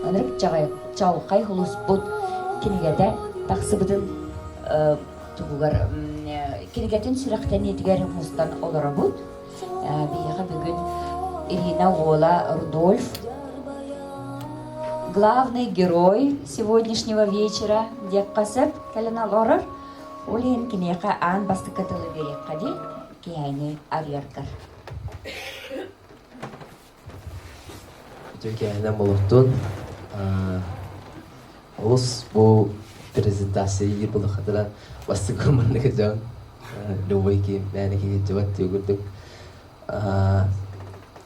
Ынырык чаҕылхай сулуспут кинигэтэ тахсыбытын туһугар кинигэтин сүрэхтэниитигэр мустан олоробут. Биһиэхэ бүгүн Ирина уола Рудольф, главный герой сегодняшнего вечера диэххэ сөп кэлэн олорор. Ол иһин киниэхэ аан бастакы тылы биэриэххэ дии, киэһэни арыйаргар. Үтүө киэһэнэн буолуохтун. Олус бу презентация иир булахатына бастакы маннык дьон любой киһи мээнэ киһи дьыбат дии курдук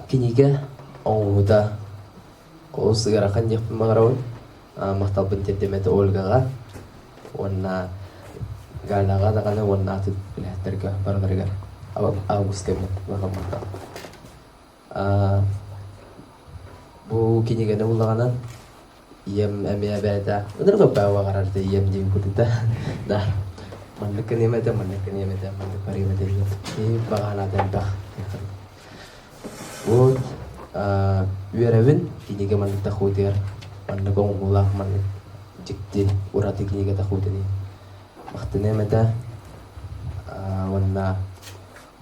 кинигэ оҥоһуута олус ыарахан диэхпин баҕарабын. Махталбын тиэрдим этэ Ольгаҕа уонна Галяҕа даҕаны уонна атын үлэһиттэргэ барыларыгар августка улахан махтал. Бу кинигэни буллаҕынан ийэм эмиэ эбээтэ ынырык өппөө баҕарар да ийэм диэн курдук да маннык гыныам этэ маннык гыныам этэ маннык барыам этэ диэн киһи баҕа санаата элбэх. Вот үөрэбин кинигэ маннык тахуутугар маннык оҥоһуулаах маннык дьикти ураты кинигэ тахуутуни махтаныам этэ уонна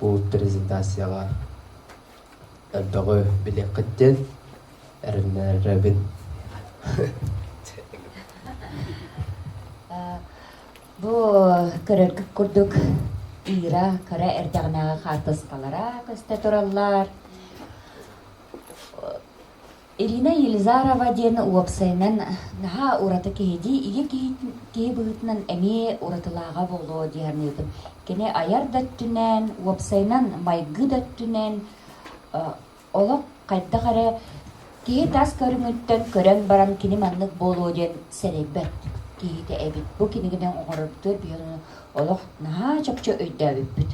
бу презентацияҕа элбэҕи билиэххит диэн эрэннэрэбин. Бу көрөргүт курдук Ира кыра эрдэҕинээҕи хаартыскалара көстө тураллар. Ирина Елизарова диэн уопсайынан наһаа ураты киһи дии, ийэ киһи, киһи быһыытынан эмиэ уратылааҕа буолуо дии саныыбын. Кини айар да өттүнэн, уопсайынан майгы да өттүнэн олох хайдах эрэ киһи тас көрүҥүттэн көрөн баран кини маннык буолуо диэн сэрэйбэт киһитэ эбит. Бу кинигэнэн оҥорорбутугар биһи ону олох наһаа чопчу өйдөөбүппүт.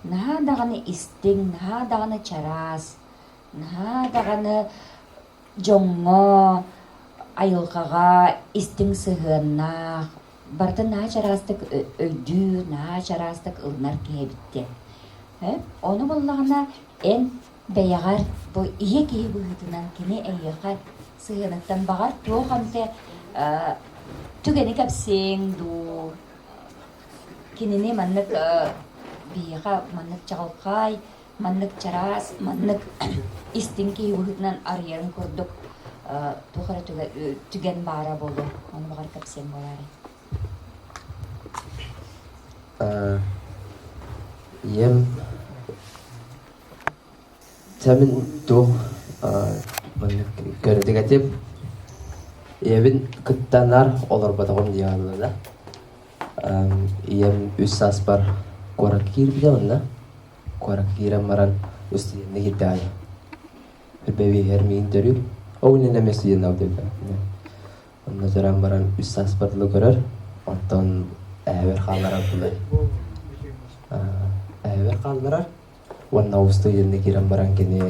Наһаа даҕаны истиҥ, наһаа даҕаны чараас, Наһаа даҕаны дьоҥҥо, айылҕаҕа истиҥ сыһыаннаах, барытын наһаа чараастык өйдүүр, наһаа чараастык ылынар киһи эбит диэн. Ону буоллаҕына эн бэйэҕэр бу ийэ киһи быһыытынан кини эйиэхэ сыһыаныттан баҕар туох эмтэ түгэни кэпсиэҥ дуу, кинини маннык биһиэхэ маннык чаҕылхай маннык чараас, маннык истиҥ киһи быһыытынан арыйарын курдук туох эрэ түгэн баара буолуо. Ону баҕар кэпсиэм буолаарай. Ийэм Сэмин туох маннык көрдүк этим. Ийэбин кытта наар олорботоҕум дии хаалла. Ийэм үс сааспар куоракка киирбитэ уонна Куоракка киирэн баран устудьуонна киирдэҕэ Үрбэбииһэр миигин төрүүр. Ол иннинэ эмиэ студеннаабыт эбит. Онно төрөөн баран үс сааспар дылы көрөр. Онтон эһэбэр хаалларар дылы. Эһэбэр хаалларар. Уонна устудьуонна киирэн баран кини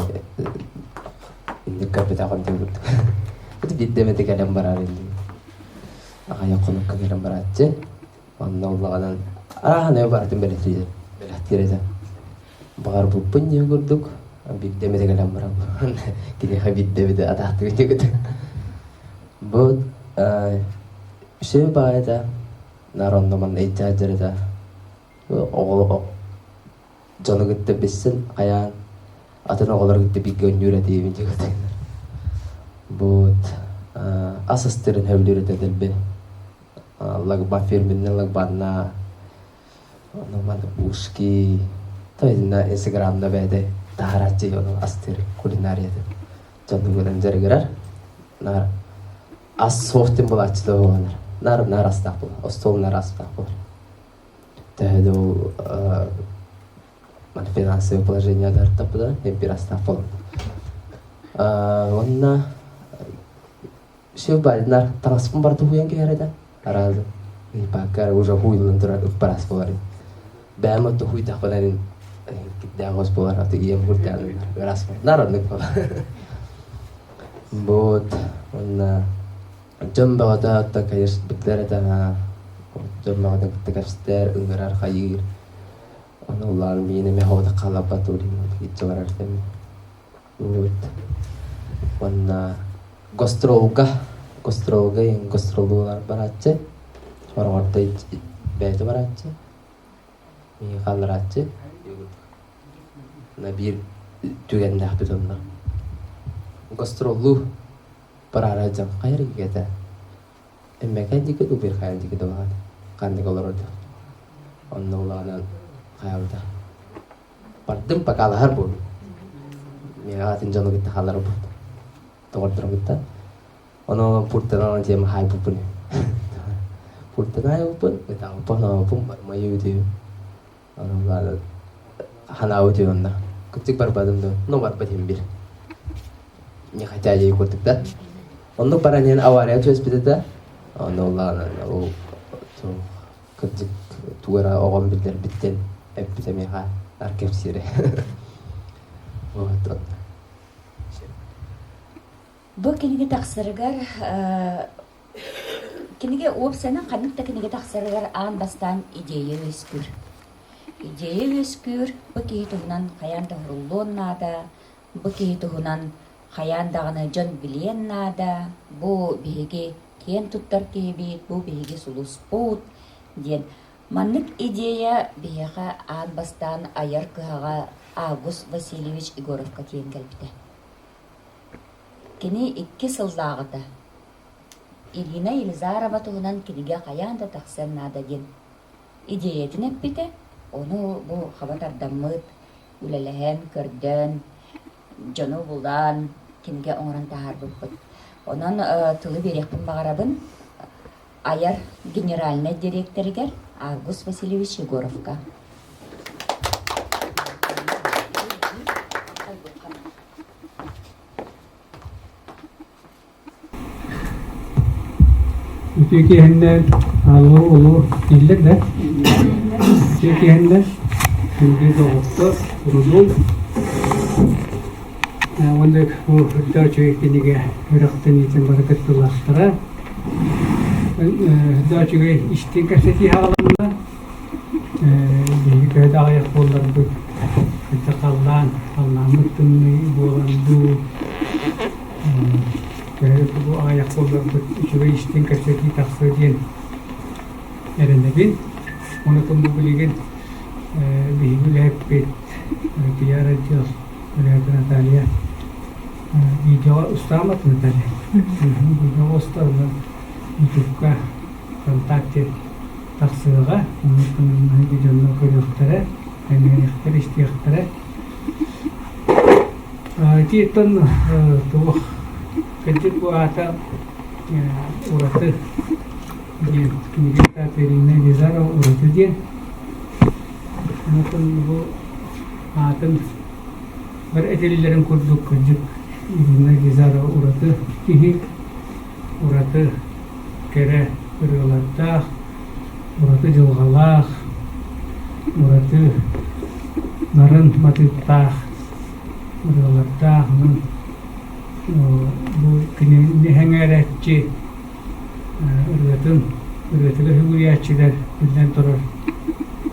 инник көрбөтөҕүм диэн курдук. Биирдэ эмэтэ кэлэн барар инник. Аҕыйах хонукка кэлэн барааччы. Онно улаҕанан арааһынай барытын бэлэхтиир бэлэхтиир этэ. Баҕарбыппын дии курдук биирдэ эмэтэ кэлэн баран киниэхэ биирдэ эмэтэ атаахтыгын диэкитэ. Бу үсүө баҕайыта наар онно манна илдьэ сылдьар этэ. Оҕо дьону кытта билсэн хайаан атын оҕолору кытта бииргэ оонньуур этиибин диэкитэ. Вот ас астыырын сөбүлүүр этэ дэлби. Лагба фирменный лагбанна ушки то инстаграмна бэйэтэ таһарааччы ону астыыр кулинарията дьонугунан дьарыгырар наар ас суох диэн булааччы да буоланар наар наар астаах буолар остуол наар астаах буолар төһө да ол финансовое положение таппыта эмпир астаах буолар уонна Все баайдынар таҥаспын барыта уһуйан кэһэр этэ. Араас ыйбакка уже уһуйуллан турар ыппараас буолар. Бэйэм отто уһуйдахпына кирдээх ос буолар, аты ийэм курдаан ыраас буолар. Нар оннук буолар. Вот уонна дьон бөҕөтө отто конечно биллэр этэ дьон бөҕөтө кытта кэпсэтэр, ыҥырар, хайыыр. Ону улаан миин эмэ хоҕото хааларбат уурин итчэ барар этим. Уонна гастролга Гастролга гастроллуулар барааччы, сороҕорто бэйэтэ барааччы, миигин хаалларааччы. На биир түгэннээхпит онно. Гастроллуу бараары дьон хайа эрэ Эммэкэ диэки Убирхайл диэки да ханнык олорордо. Онно улаанан хаалбыта. Бардым покалаһар буоллум. Миэхэ атын дьону кытта хаалар буолбут. Доҕордорун кытта. Ону пуртанан тиэм хаайбыппын. Пуртанан айбыппын, ытаабыппын, онообуппун, бармайы үтү. Ону ханаабыт үһү онно. Кырдьык барбатым да, ну барбат иһин бир. Не хотя дии курдук да. Оннук баран иһэн авария түбэспитэ да, онно улаанан ол кырдьык тугу эрэ оҕом биллэрбиттэн эппитэ миэхэ ар кэпсиирэ. Вот Бу кинигэ тахсарыгар кинигэ уопсайынан ханнык да кинигэ тахсарыгар аан бастаан идея үөскүүр. Идея үөскүүр, бу киһи туһунан хайаан да уһуруллуон наада, бу киһи туһунан хайаан даҕаны дьон билиэн наада, бу биһиги киэн туттар киһибит, бу биһиги сулуспут диэн. Маннык идея биһиэхэ аан бастаан айар кыһаҕа Август Васильевич Егоровка тиийэн кэлбитэ. Кини икки сыллааҕыта Ирина Елизарова туһунан кинигэ хайаан да тахсыан наада диэн идиэйэтин эппитэ, ону бу хаба тардаммыт, үлэлэһэн, көрдөөн, дьону булан кинигэ оҥорон таһаарбыппыт. Онон тылы биэриэхпин баҕарабын айар генеральнай дириэктэригэр Август Васильевич Егоровка. Үтүө киэһэннэр ааллар улуу дииллэр да үтүө киэһэннэр күндү доҕоттор урудуун уонна бу үрдээх үчүгэй кинигэ үрэхтэниитин бары кыттыылаахтара үрдээх үчүгэй истиҥ кэпсэтии саҕаланна Биһиги төһө да аҕыйах буолларбыт, кырдьык халлаан, халлааммыт тымныы буолан дуу, төһө да бу аҕыйах буолларбыт үчүгэй истиҥ кэпсэтии тахсыа диэн эрэнэбин. Онон бу билигин биһиги үлэһиппит пиар отдел үлэһитэ Наталья видеоҕа устаамат Наталья. Видеоҕа устарынан Ютубка, ВКонтакте тахсыаҕа, оннуттан эһиги дьоннор көрүөхтэрэ, тэҥнэниэхтэрэ, истиэхтэрэ. Итииттэн туох кырдьык бу аата ураты диэн кинигэ аата Ирина Елизарова ураты диэн. Онтон бу аатын бары этиллэрин курдук кырдьык Ирина Елизарова ураты киһи, ураты кэрэ ырыалардаах, ураты дьылҕалаах, ураты нарын матыыптаах ырыалардаах. Онон бу кинини сэҥээрээччи ырыатын, ырыатыгар сүгүрүйээччилэр биллэн турар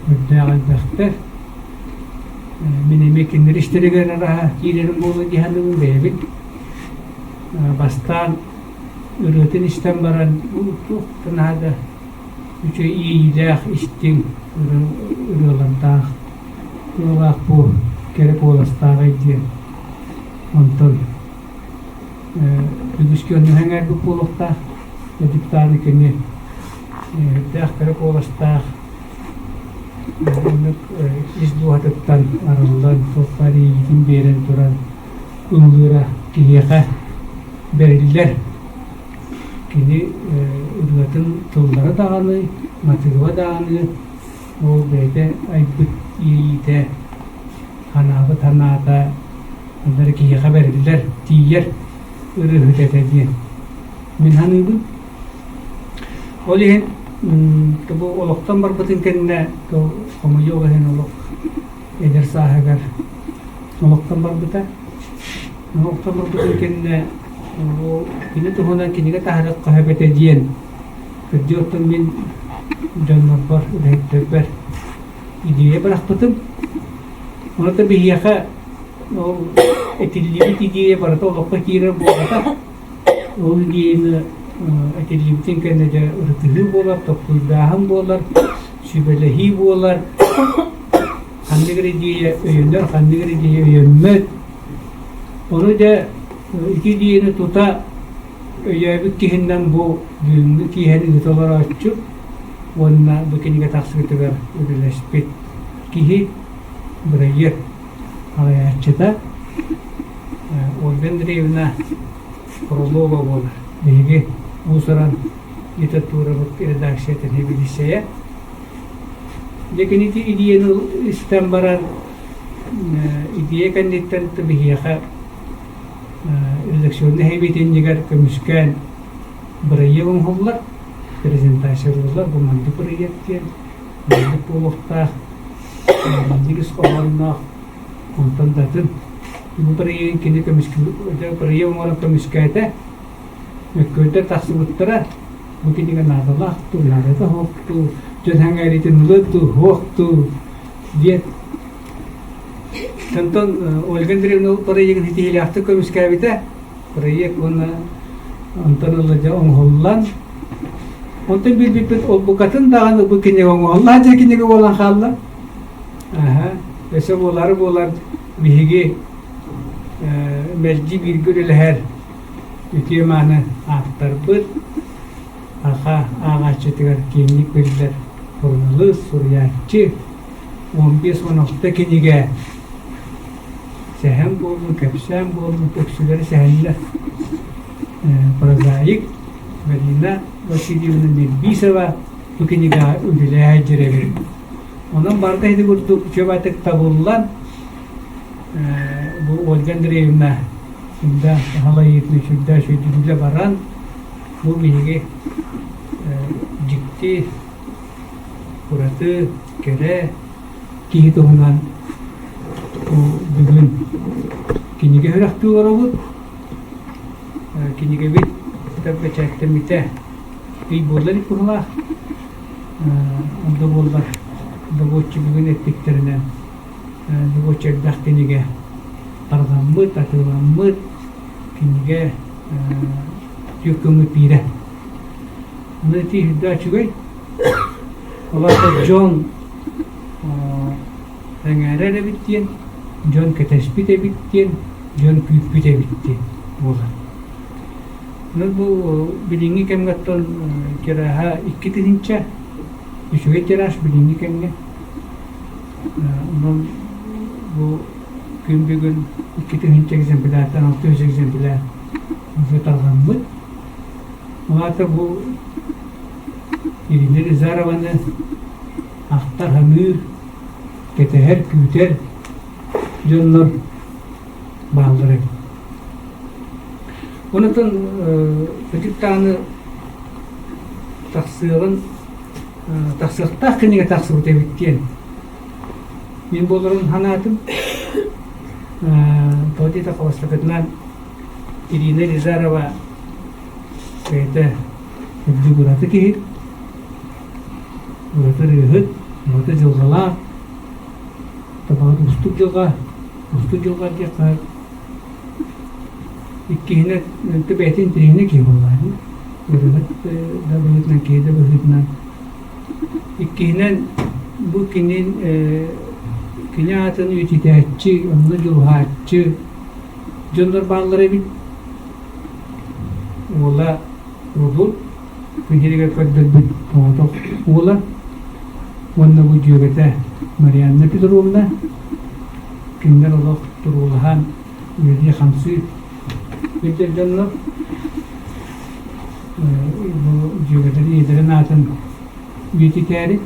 үрдээх элбэхтэр. Мин эмиэ кинилэр истэригэр араһа киирэрим буолуо дии саныыбын бэйэбин. Бастаан ырыатын истэн баран туох да наһаа да үчүгэй иэйиилээх истиҥ ырыалардаах тыалаах бу кэрэ куоластааҕый диэн онтон үгүс дьону сэҥээрбит буолуохтаах дьуктааны кини үрдээх кэрэ куоластаах оннук ис дууһатыттан арыллан туох баар иэйиитин биэрэн туран ыллыыра киһиэхэ бэриллэр. Кини ырыатын тыллара даҕаны, матыыба даҕаны ол бэйэтэ айбыт иэйиитэ, ханаабыт санаата онно киһиэхэ бэриллэр, тиийэр ырыаһыт этэ диэн мин саныыбын. Ол иһин бу олохтон барбытын кэннэ хомойуох иһин олох эдэр сааһыгар олохтон барбыта. Олохтон барбытын кэннэ кини туһунан кинигэ таһаарыахха сөп этэ диэн кырдьык оттон мин дьоннорбор, үлэһиттэрбэр идея бырахпытым. Ону биһиэхэ ол этиллибит идея барыта олоххо киирэр буолбатах. Ол идеяны этиллибитин кэннэ дьэ ырытыһыы буолар, толкуйдааһын буолар, сүбэлэһии буолар. Ханнык эрэ идиэйэ өйөнөр, ханнык эрэ идиэйэ өйөммөт. Ону дьэ ити идиэйэни тута өйөөбүт киһиннэн бу бүгүҥҥү киэһэни ыыта олорооччу уонна бу кинигэ тахсыытыгар үлэлэспит киһи бырайыак салайааччыта Ольга Андреевна Фролова буолар. Биһиги уус-уран литературабыт редакциятын сэбиэдиссэйэ. Дьэ кини ити идеяны истэн баран, идея кэнниттэн биһиэхэ редакционнай эбиитинньигэр көмүскээн бырайыак оҥоһуллар, презентация оҥоһуллар, бу маннык бырайыак диэн, маннык буолуохтаах, маннык ис хоһоонноох, онтон да атын. Бу бырайыагын кини көмүскүү, бырайыак оҥорон көмүскээтэ, мөккүөрдэр тахсыбыттара, бу кинигэ наадалаах дуу, наадата суох дуу, дьон сэҥээриитин ылыа дуу, суох дуу диэн Онтон Ольга Андреевна бырайыагын ситиһиилээхтик көмүскээбитэ. Бырайыак уонна онтон ыла дьэ оҥоһуллан, онтон билбиппит ол букатын даҕаны бу кинигэ оҥоһуллан дьэ кинигэ буолан хаалла. Аһа, өссө буолары буолар биһиги мэлдьи бииргэ үлэлэһэр үтүө-мааны ааптарбыт, саха ааҕааччытыгар киэҥник биллэр суруналыыс, суруйааччы, 15-16 кинигэ сэһэн буоллун, кэпсээн буоллун, үксүлэрэ сэһэннэр. Прозаик Галина Васильевна Нельбисова бу кинигэҕэ үлэлээн дьирэбин. Онон барыта ити курдук үчүгэйдик табыллан, бу Ольга Андреевна сүрдээх салайыытын сүрдээх үчүгэйдик үлэ баран, бу биһиги дьикти ураты кэрэ киһи туһунан бүгүн кинигэ үөрэхтүү олоробут. Кинигэбит бэчээттэммитэ ый буолла илик быһыылаах. Онто буоллар добуоччу бүгүн эппиттэринэн добуоччу элбэх кинигэ тарҕаммыт, атыыламмыт, кинигэ түөрт көҥүл пиирэ. Ону ити үрдэ үчүгэй. Ол аата дьон сэҥээрэр эбит диэн, дьон кэтэспит эбит диэн, дьон күүппүт эбит диэн буолар. Онон бу билиҥҥи кэмҥэ оттон тираһа 2000 үчүгэй тираж билиҥҥи кэмҥэ. Онон бу күн бүгүн 2000 экземпляртан 600 экземпляр уже тарҕаммыт. Ол аата бу Ирина Елизарованы ахтар-саныыр, кэтэһэр, күүтэр дьоннор бааллар эбит. Онтон ытык даҕаны тахсыаҕын тахсыахтаах кинигэ тахсыбыт эбит диэн мин буоларын санаатым. Тоҕо диэтэххэ бастакытынан Ирина Елизарова бэйэтэ үрдүк ураты киһи, ураты ырыаһыт, ураты дьылҕалаах, табаҕыт уустук дьылҕа, уустук дьылҕа диэххэ иккиһинэн бэйэтин интэриэһинэй киһи буоллаҕа дии. Ырыаһыт да быһыытынан, киһи да быһыытынан. Иккиһинэн бу кини кини аатын үйэтитээччи, онно дьулуһааччы дьоннор бааллар эбит. Уола Рудун күн сиригэр көрдөрбүт соҕотох уола уонна бу дьүөгэтэ Марианна Петровна кинилэр олох туруулаһан үлэлии-хамсыы сылдьар дьоннор. Бу дьүөгэтин ийэлэрин аатын үйэтитээри.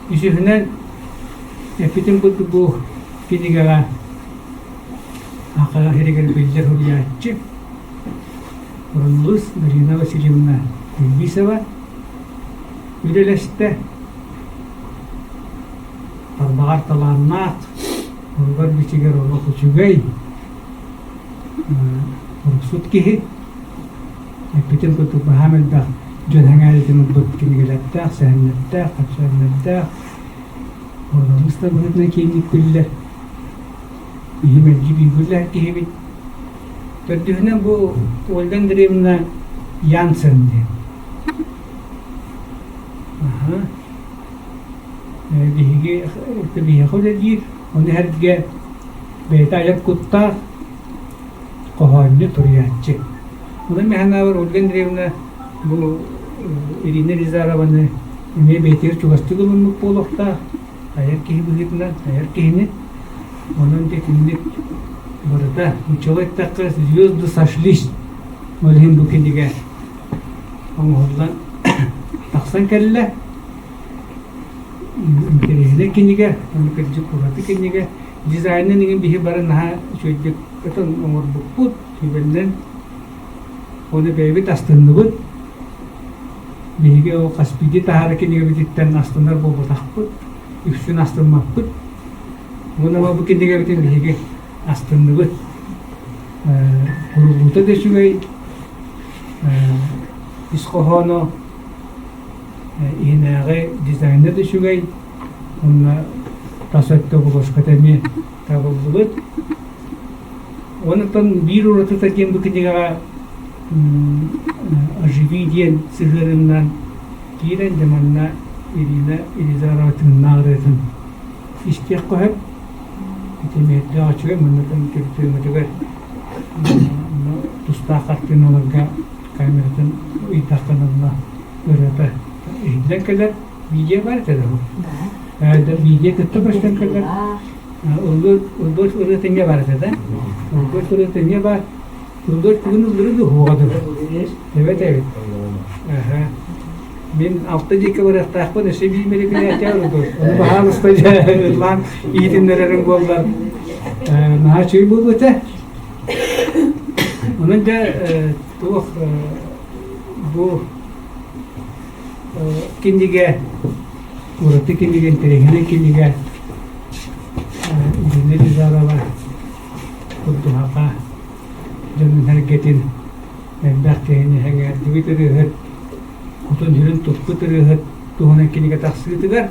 Үсүһүнэн эппитим курдук бу кинигэҕэ Саха сиригэр биллэр суруйааччы, суруналыыс Марина Васильевна Куйбисова үлэлэстэ. Тарбаҕар талааннаах, уругар-бичигэр олох үчүгэй, уруксут киһи. Эппитим курдук баһаам элбэх дьон сэҥээритин ылбыт кинигэлэрдээх, сэһэннэрдээх, кэпсээннэрдээх, суруналыыс да быһыытынан киэҥник биллэр. Биһи мэлдьи бииргэ үлэлэһэр киһибит. Төрдүһүнэн бу Ольга Андреевна Янсен диэн. Аха. Биһиги биһиэхэ үлэлиир, ону сэргэ бэйэтэ айар куттаах хоһоонньут суруйааччы. Онон мин санаабар Ольга Андреевна бу Ирина Елизарованы эмиэ бэйэтигэр чугастык ылыммыт буолуохтаах, айар киһи быһыытынан, айар киһини. Онон дьэ итинник барыта, нууччалыы эттэххэ, звезды сошлись. Ол иһин бу кинигэ оҥоһуллан тахсан кэллэ. Интэриэһинэй кинигэ, ону кырдьык ураты кинигэ. Дизайнын иҥин биһи бары наһаа үчүгэйдик ытан оҥорбуппут, түбэннэн. Ону бэйэбит астынныбыт. Биһиги ол хас биирдии таһаара кинигэбититтэн астынар буолбатахпыт, үксүн астыммаппыт. Уонна бу кинигэбитин биһиги астынныбыт. Куруллуута да үчүгэй, ис хоһооно иһинээҕи дизайна да үчүгэй, уонна тас өттө обложката эмиэ табыллыбыт. Онтон биир уратыта диэн бу кинигэҕэ «Оживи» диэн сыһыарыннан киирэн дьэ манна Ирина Елизарова тыыннаах ырыатын истиэххэ сөп. Ити эмиэ үчүгэй манна төрүтүөмэтигэр тустаах хартыыналарга камератын ыйдаххына онно ырыата иһиллэн кэлэр. Видео баар этэ да Видео кытта көстөн кэлэр. Ыллыыр ырыа тэҥҥэ баар этэ да? Ыллыыр ырыа тэҥҥэ баар. Ыллыыр бүгүн ыллыры дуһуоҕа дуу? Эбэт эбит. Аха. Мин алта диэки барыахтаахпын өссө биир мероприятие ылбыт. Ону баһаалыста дьэ ыллаан иһитиннэрэрим буоллар наһаа үчүгэй буолуо этэ. Онон дьэ туох бу кинигэ ураты кинигэ интэриэһинэй кинигэ Ирина Елизарова Курдуһаха дьонун-сэргэтин элбэх киһини сэҥээрдибит ырыаһыт, кутун-сүрүн туппут ырыаһыт туһунан кинигэ тахсыытыгар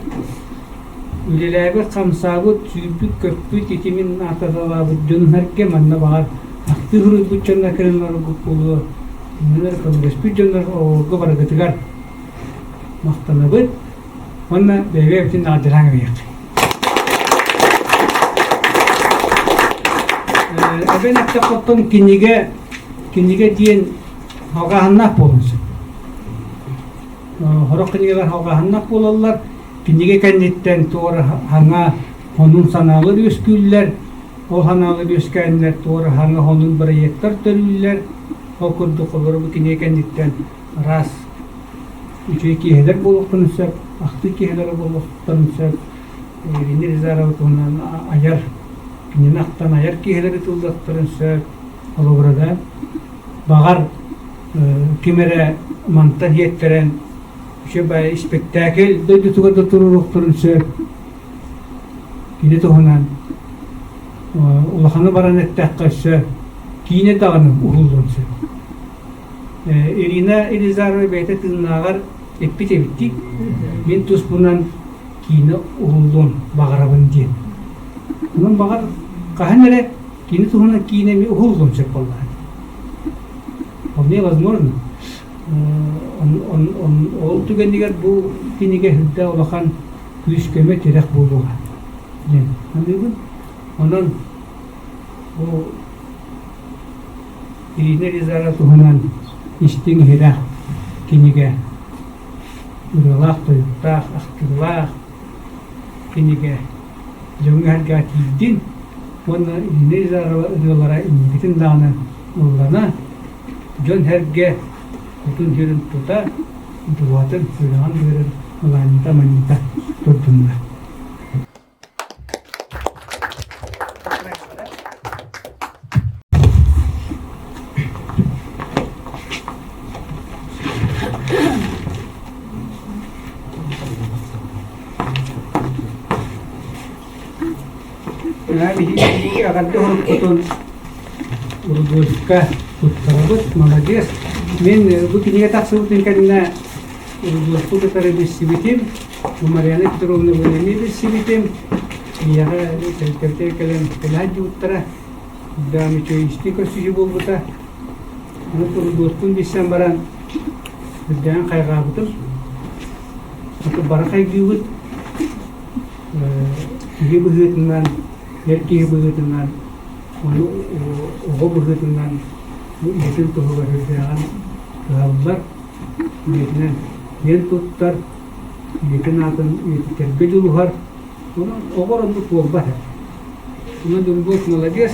үлэлээбит, хамсаабыт, сүүрбүт-көппүт итимин аататалаабыт дьон-сэргэ манна баҕар ахтыы суруйбут дьоннор кэлэн олорбут буолуо, кинилэр көмөлөспүт дьоннор оҕолорго барыгытыгар махтанабыт уонна бэйэ-бэйэбитин наадалаан эбиэххэ. Эбэн эттэххэ кинигэ кинигэ диэн алҕааһыннаах буолуон сөп. Сорох кинигэлэр алҕааһыннаах буолаллар. Кинигэ кэнниттэн туора хаҥа хонун санаалар үөскүүллэр. Ол санаалар үөскээннэр туора хаҥа хонун бырайыактар төрүүллэр. Ол курдук олору бу кинигэ кэнниттэн араас үчүгэй киэһэлэр буолуохтарын сөп, ахтыы киэһэлэрэ буолуохтарын сөп. Ирина Елизарова туһунан айар, кинини ахтан айар киэһэлэри тыллыахтарын сөп. Холобура да, баҕар ким эрэ мантан иэттэрэн үчүгэй испэктээкил дойдутугар да туруоруохтарын сөп. Кини туһунан улаханы баран эттэххэ өссө киинэ даҕаны уһуллуон сөп. Ирина Елизарова бэйэтэ тыыннааҕар эппит эбиттик, мин туспунан киинэ уһуллуон баҕарабын диэн. Онон баҕар хаһан эрэ кини туһунан киинэ эмиэ уһуллуон сөп буоллаҕа. Вполне возможно. Ол түгэнигэр бу кинигэ сүрдээх улахан күүс-көмө тирэх буолуоҕа диэн саныыбын. Онон бу Ирина Елизарова туһунан истиҥ-иһирэх кинигэ, ырыалаах-тойуктаах, ахтыылаах кинигэ дьоҥҥо-сэргэҕэ тиийдин уонна Ирина Елизарова ырыалара инникитин даҕаны ыллана, дьон-сэргэ кутун-сүрүн тута, дууһатын, сүрэҕин-быарын ылаанньыта-манньыта турдуннар. Биһиги эҕэрдэ оһорбутун Рудольфка туттарабыт, маладьыас. Мин бу кинигэ тахсыбытын кэннэ Рудольфу кытары билсибитим, Марьяна Петровна эмиэ билсибитим. Миэхэ тэрилтэбитигэр кэлэн кэлэ сылдьыбыттара. Даам үчүгэй истиҥ көрсүһүү буолбута. Ону Тургутпун билсэн баран үрдээн хайҕаабытым. Бары хайгыыбыт. Киһи быһыытынан, эр киһи быһыытынан, ону оҕо быһыытынан бу ийэтин туһугар үрдээҕин кыһаллар, ийэтинэн киэн туттар, ийэтин аатын үйэтитэргэ дьулуһар. Онон оҕо оннук буолбат этэ. Онон Дьулбуот маладьыас,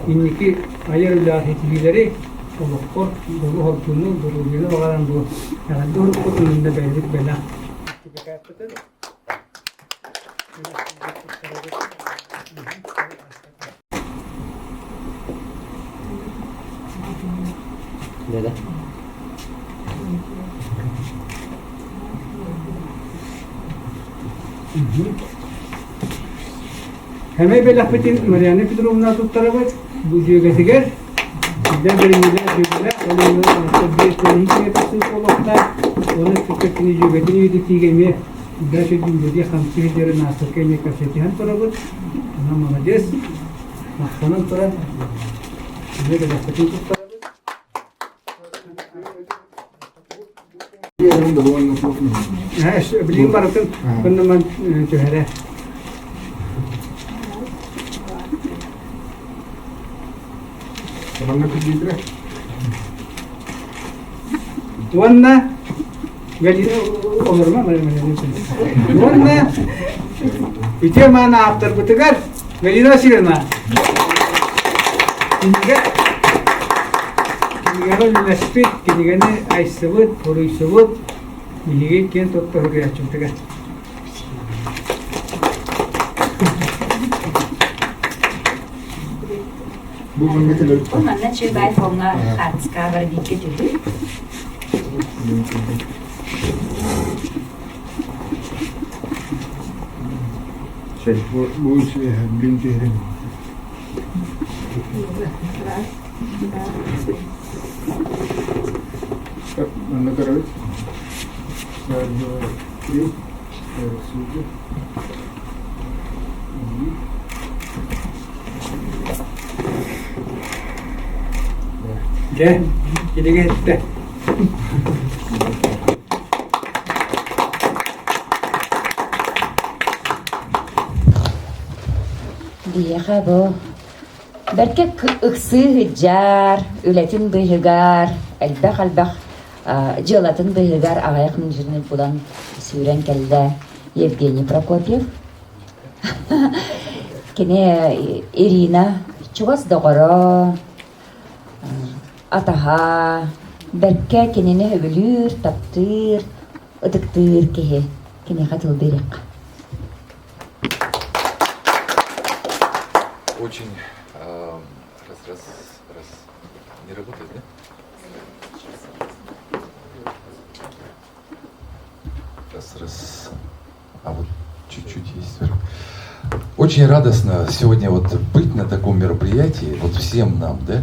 инники айар үлэҕэ ситиһиилэри, олоххор дьолу-соргуну, доруобуйаны баҕаран бу эҕэрдэ уруккутун уонна бэйэбит бэлэх сертификаппытын Да-да. Эмэй бэлэхпитин Марианна Петровна туттарабыт. Бу дьүөгэтигэр силлэр бэриниилээх дьүөгэлээх, ол онно биир кэлиһи киһи тахсыы буолуохтаах. Оны кытта кини дьүөгэтин үйэтитиигэ эмиэ дальше үлэлии хамсыы сылдьарын ааспыкка эмиэ кэпсэтиһэн турабыт. Онон молодец, махтанан туран эмиэ бэлэхпитин туттарабыт. Билигин барытын кынныман түһэрэ. Уонна Галина олорума Уонна үтүө мааны ааптарбытыгар Галина Васильевна кинигэ кинигэҕэ үлэлэспит, кинигэни айсыбыт, суруйсубут биһиги киэн тутта суруйааччыбытыгар. Бу манна чугай фоҥҥа хаартыскаҕа бар бииргэ түһүү. Бу блин түһэрин. Манна көрөбүт. Три, сюда. Дьэ, кинигэ эттэ. Биһиэхэ бу бэркэ ыксыы сылдьар, үлэтин быыһыгар, элбэх-элбэх дьыалатын быыһыгар аҕыйах мүнүүтүн булан сүүрэн кэллэ Евгений Прокопьев. Кини Ирина чугас доҕоро, атаһа, бэркэ кинини сөбүлүүр, таптыыр, ытыктыыр киһи. Киниэхэ тыл биэриэххэ. Очень раз, раз, раз. Не работает, да? Раз, раз. А вот чуть-чуть есть. Очень радостно сегодня вот быть на таком мероприятии, вот всем нам, да,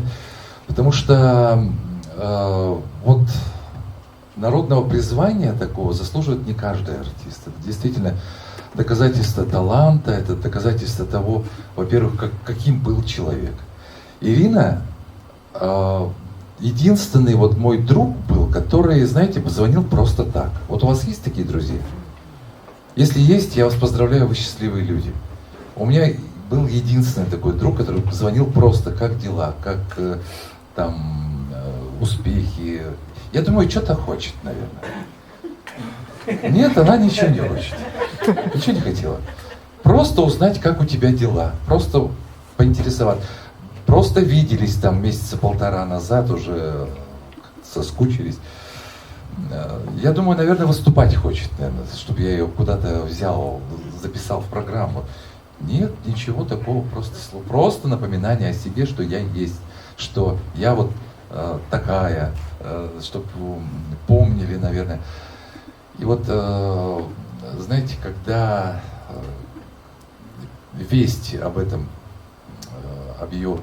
потому что э, вот народного призвания такого заслуживает не каждый артист. Это действительно доказательство таланта, это доказательство того, во-первых, как, каким был человек. Ирина э, единственный вот мой друг был, который, знаете, позвонил просто так. Вот у вас есть такие друзья? Если есть, я вас поздравляю, вы счастливые люди. У меня был единственный такой друг, который позвонил просто, как дела, как э, там э, успехи. Я думаю, что-то хочет, наверное. Нет, она ничего не хочет. Ничего не хотела. Просто узнать, как у тебя дела. Просто поинтересоваться. Просто виделись там месяца полтора назад, уже соскучились. Я думаю, наверное, выступать хочет, наверное, чтобы я ее куда-то взял, записал в программу. Нет, ничего такого, просто, просто напоминание о себе, что я есть, что я вот э, такая, э, чтобы помнили, наверное. И вот, э, знаете, когда э, весть об этом, э, об ее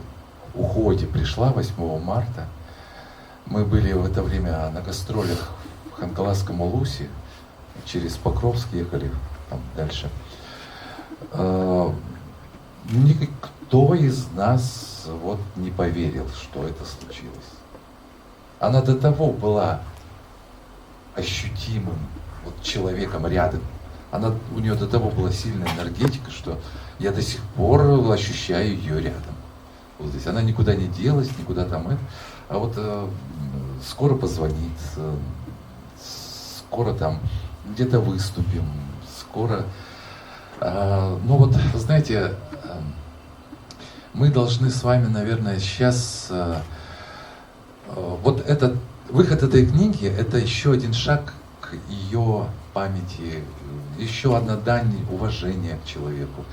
уходе пришла 8 марта, мы были в это время на гастролях в Хангаласском Улусе, через Покровск ехали там дальше. Никто из нас вот не поверил, что это случилось. Она до того была ощутимым вот человеком рядом. Она, у нее до того была сильная энергетика, что я до сих пор ощущаю ее рядом. Вот здесь. Она никуда не делась, никуда там это. А вот скоро позвонит, скоро там где-то выступим, скоро... Ну вот, знаете, мы должны с вами, наверное, сейчас... Вот этот выход этой книги – это еще один шаг к ее памяти, еще одна дань уважения к человеку.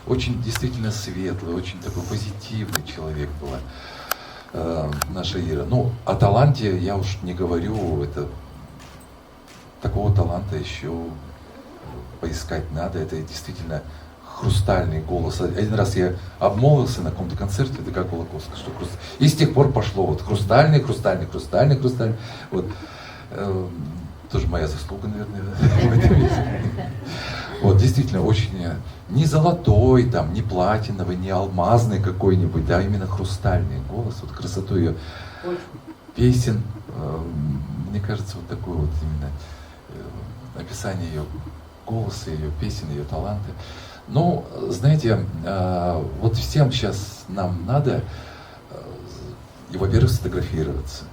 Очень действительно светлый, очень такой позитивный человек была наша Ира. Ну, о таланте я уж не говорю, это такого таланта еще поискать надо. Это действительно хрустальный голос. Один раз я обмолвился на каком-то концерте, это как Кулаковский, что хруст... И с тех пор пошло вот хрустальный, хрустальный, хрустальный, хрустальный. Вот. Тоже моя заслуга, наверное, в этом месте. Вот, действительно, очень не золотой, там, не платиновый, не алмазный какой-нибудь, да, именно хрустальный голос, вот красоту ее песен, мне кажется, вот такое вот именно описание ее голоса, ее песен, ее таланты. Ну, знаете, вот всем сейчас нам надо, и, во-первых, сфотографироваться.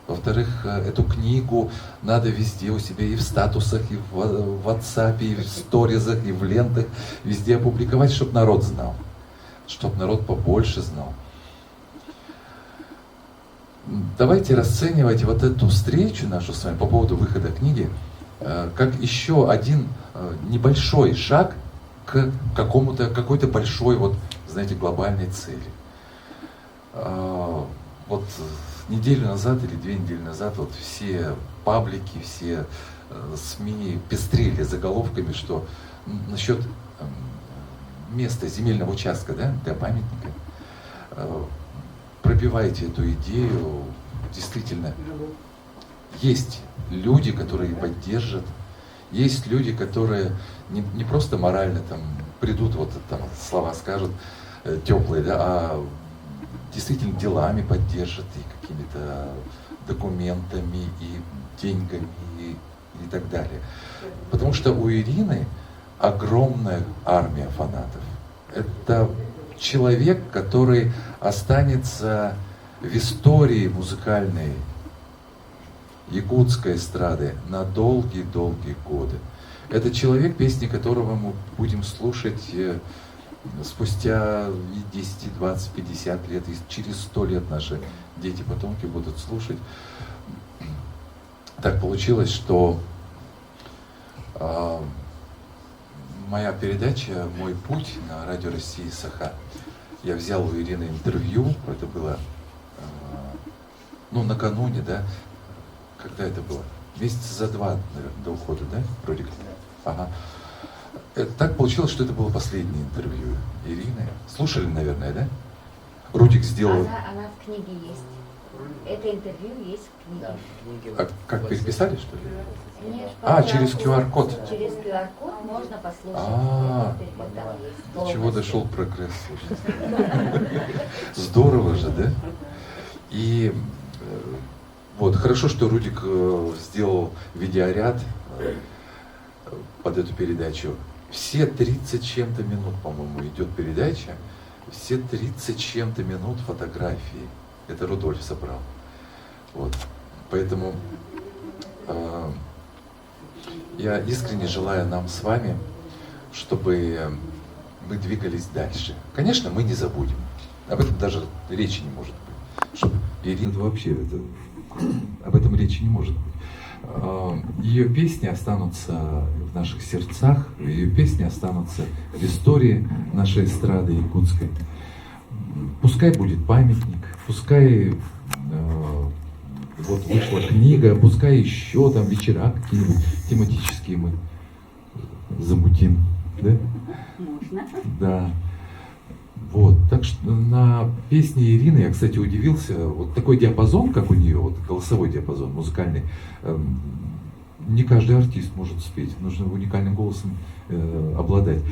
Во-вторых, эту книгу надо везде у себя и в статусах, и в WhatsApp, и в сторизах, и в лентах, везде опубликовать, чтобы народ знал, чтобы народ побольше знал. Давайте расценивать вот эту встречу нашу с вами по поводу выхода книги как еще один небольшой шаг к какому-то, какой-то большой, вот, знаете, глобальной цели. Вот неделю назад или 2 недели назад вот все паблики, все СМИ пестрели заголовками, что насчет места земельного участка, да, для памятника. Пробивайте эту идею. Действительно, есть люди, которые поддержат, есть люди, которые не просто морально там придут, вот там слова скажут теплые, да, а действительно делами поддержат и какими-то документами, и деньгами, и так далее. Потому что у Ирины огромная армия фанатов. Это человек, который останется в истории музыкальной якутской эстрады на долгие-долгие годы. Это человек, песни которого мы будем слушать спустя 10, 20, 50 лет, и через 100 лет наши дети, потомки будут слушать. Так получилось, что моя передача «Мой путь» на Радио России Саха, я взял у Ирины интервью, это было ну, накануне, да, когда это было? Месяца за 2, наверное, до ухода, да, Рудик? Ага. Так получилось, что это было последнее интервью Ирины. Слушали, наверное, да? Рудик сделал... Она в книге есть. Это интервью есть в книге. Да, в книге. А как, переписали, что ли? Нет, а, через QR-код. Через QR-код можно послушать. А, до чего дошел прогресс, слушайте. Здорово же, да? И вот, хорошо, что Рудик сделал видеоряд под эту передачу. Все 30 чем-то минут, по-моему, идет передача. Все 30 чем-то минут фотографии. Это Рудольф собрал. Вот. Поэтому я искренне желаю нам с вами, чтобы мы двигались дальше. Конечно, мы не забудем. Об этом даже речи не может быть. Чтобы Ирина вообще это, об этом речи не может быть. Ее песни останутся в наших сердцах, ее песни останутся в истории нашей эстрады якутской. Пускай будет памятник, пускай вот вышла книга, пускай еще там вечера какие-нибудь тематические мы замутим, да? Можно. Да. Вот, так что на песне Ирины я, кстати, удивился, вот такой диапазон, как у нее, вот голосовой диапазон музыкальный, не каждый артист может спеть, нужно уникальным голосом обладать.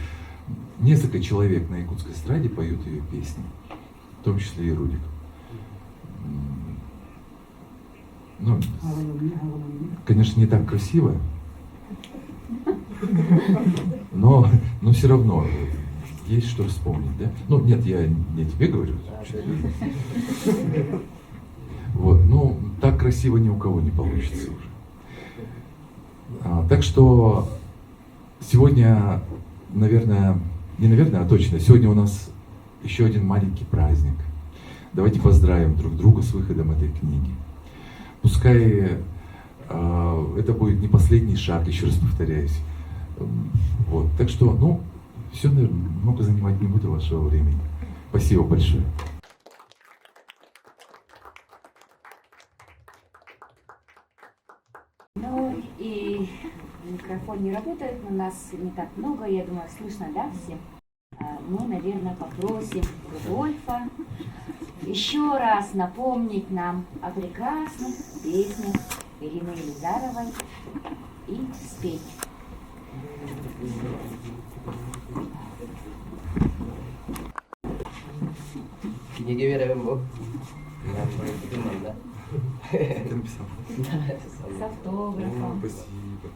Несколько человек на якутской эстраде поют ее песни, в том числе и Рудик. Ну, конечно, не так красиво, но, но все равно есть что вспомнить, да? Ну, нет, я не тебе говорю. Вот, ну, так красиво ни у кого не получится уже. А, так что сегодня, наверное, не наверное, а точно, сегодня у нас еще один маленький праздник. Давайте поздравим друг друга с выходом этой книги. Пускай э, это будет не последний шаг, еще раз повторяюсь. Вот, так что, ну, все, наверное, много занимать не буду вашего времени. Спасибо большое. Ну и микрофон не работает, но нас не так много, я думаю, слышно, да, всем? Мы, наверное, попросим Рудольфа еще раз напомнить нам о прекрасных песнях Ирины Елизаровой и спеть. Кинигэ биэрэбин бу. Манна. Ты написал? С автографом. Спасибо.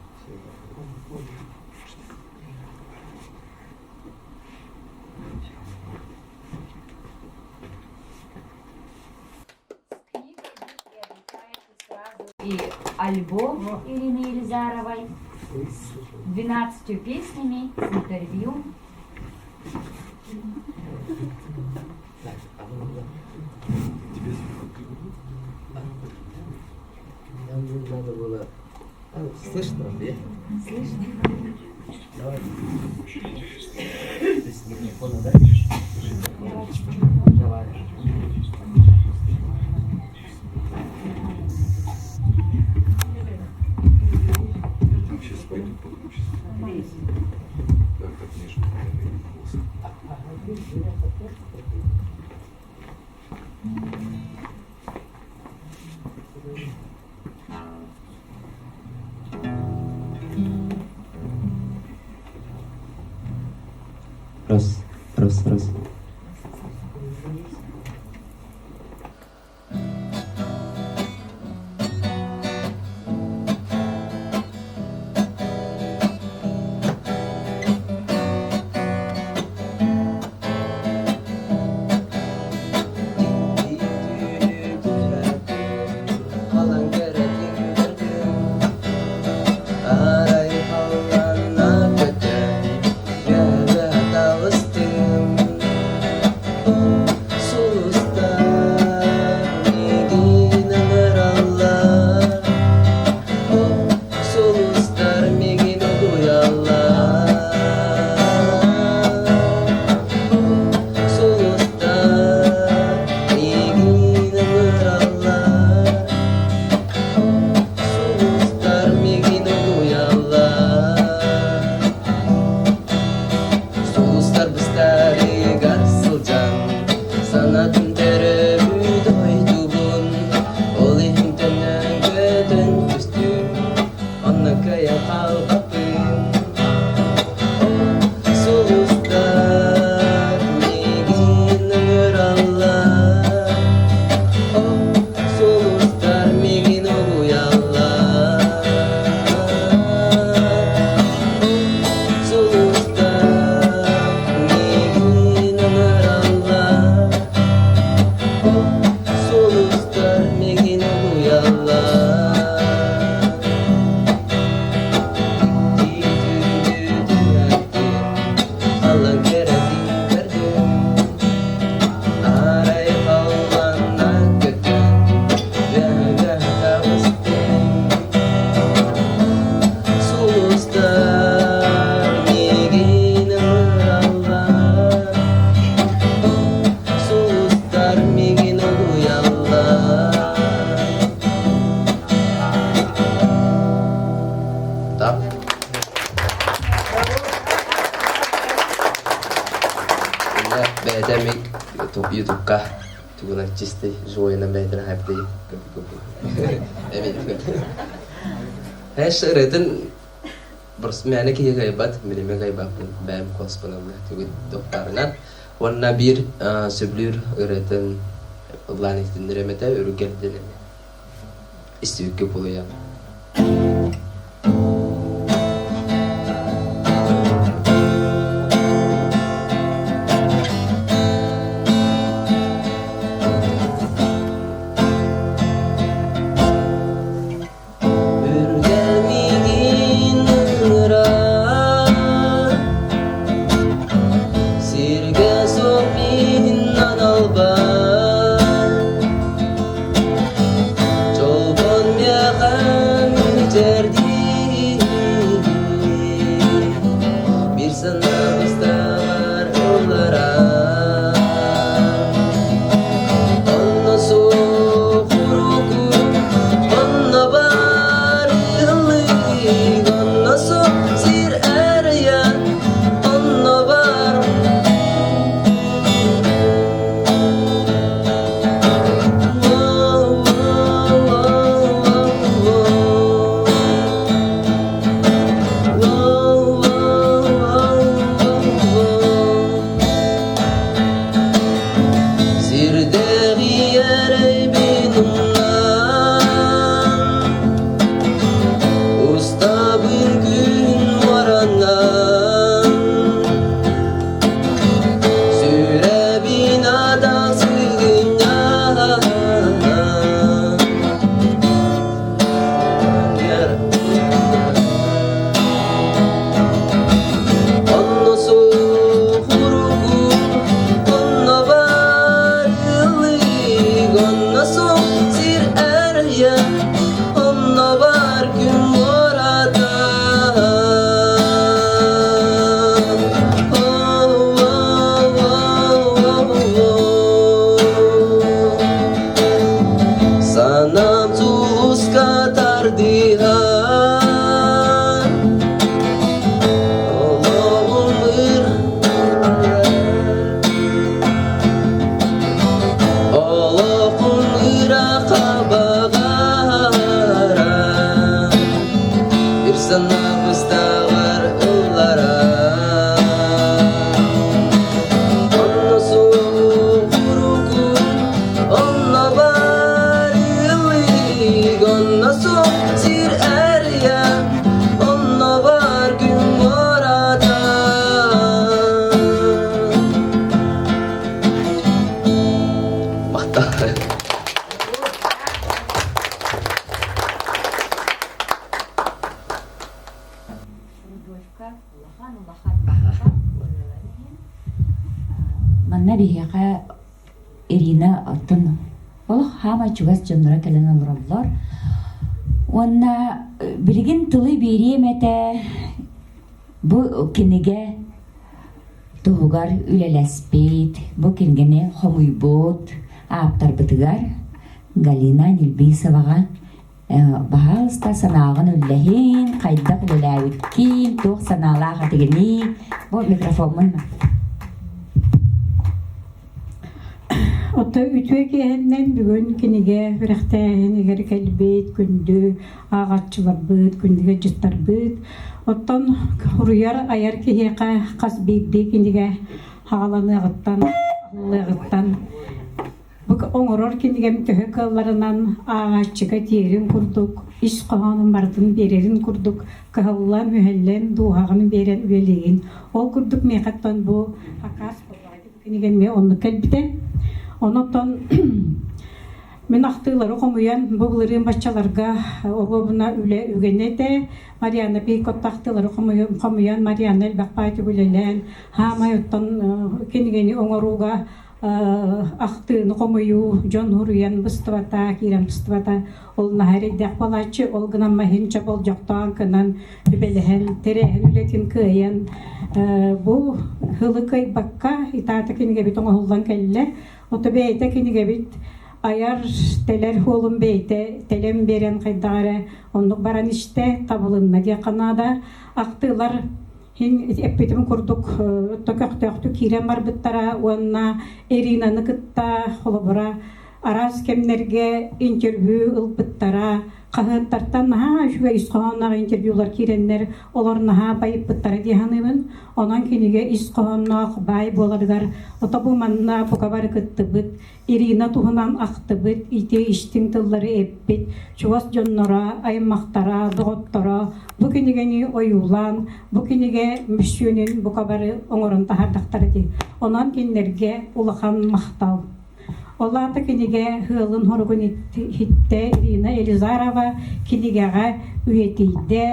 И альбом Ирины Елизаровой с 12 песнями, с интервью. Тебе Нам надо было... Слышно, да? Слышно? Давай. Ты с микрофона, да? Давай. Там сейчас пойдут получится. Так, так, нежно. Раз, раз, раз. Ютубка тугунан чистый живойынан бэйден хайпты Эш ырытын Мээнэ киһи кыайбат, мин эмиэ кыайбаппын, бэйэм куоспун ылла туохтаарынан. Уонна биир сөбүлүүр ырыатын ыллаан иһитиннэриэм этэ, Үргэл диэн эмиэ. Истибиккэ буолуйа. Үргэл миигин ыҥырар, сиргэ суох миигин аналбар. Чолбон миэхэ мичээрдии, биир санаа быстаҕар ылларар. Онно суох уруку, онно бар ыаллык, онно суох сир арыйан, онно бар Сирдээҕи эрэйбин умнан, устабын күн уоранан, сүрэбин атах сыгынньаан, Онно суох уруку, онно бар ыллык, онно суох сир эрийэ, онно бар күн муората. Санаам сулуска тардыһар, олоҕум олоҕум ыраахха баҕарар, бір санаа быстаҕар ылларар. Онно суох уруку, онно бар ыаллык, онно суох сир эрийэ, онно бар күн муората. Махтал. Рудольфка улахан улахан махтал. Манна биһиэхэ Ирина оттон олох хаамай чугас дьонноро кэлэн олороллор. Уонна билигин тылы биэриэм этэ бу кинигэ туһугар үлэлэспит, бу кинигэни хомуйбут ааптарбытыгар Галина Нельбисоваҕа Баһаалыста санааҕын үллэһин, хайдах үлэлээбиккин, туох санаалаах этигиний? Бу микрофоммун Ото үтүө киэһэннэн бүгүн кинигэ үрэхтээһинигэр кэлбит күндү ааҕааччыларбыт, күндү дьыттарбыт. Оттон суруйар айар киһиэхэ хас биирдии кинигэ хааланыаҕыттан, аллыаҕыттан Бу оҥорор кинигэм төһө кыалларынан ааҕааччыга тиэрин курдук, ис хоһоонун барытын биэрэрин курдук кыһаллан, мүһэллэн, дууһаҕын биэрэн үлэлиигин. Ол курдук миэхэттэн бу акаас буоллаҕа кинигэм эмиэ оннук кэлбитэ. Онон мин ахтыылары хомуйан бу былырыын баччаларга оруобуна үлэ үгэнэ этэ. Марианна Пейкотта ахтыылары хомуйан Марианна элбэх баайдык үлэлээн, хаамай оттон кинигэни оҥорууга ахтыыны хомуйуу, дьон уруйан быстыбата, киирэн быстыбата ол наһаа эрэйдээх буолааччы. Ол гынан маһын чоболдьохтоон кынан үбэлэһэн, тэрээһин үлэтин кыайан бу һылы кыайбакка итаата кинигэбит оҥоһуллан кэллэ. Ото бэйэтэ кинигэбит айар тэлэр хуолун бэйэтэ тэлэн биэрэн хайдах эрэ оннук баран истэ, табылынна диэххэ наада. Ахтыылар Иһин эппитим курдук көхтөөхтүк киирэн барбыттара уонна Иринаны кытта холобура. Араас кэмнэргэ интервью ылбыттара, хаһыаттартан наһаа үчүгэй ис хоһоонноох интервьюлар киирэннэр, олор наһаа байыппыттара дии саныыбын. Онон кинигэ ис хоһоонноох баай буоларыгар ото бу манна бука бары кыттыбыт, Ирина туһунан ахтыбыт, ити истиҥ тыллары эппит чугас дьонноро, аймахтара, доҕотторо бу кинигэни ойуулаан, бу кинигэ мөссүөнүн бука бары оҥорон таһаардахтара дии. Онон кинилэргэ улахан махтал. Ол аата кинигэ ыалын-хоругун иһиттэ Ирина Елизарова кинигэҕэ үйэтийдэ,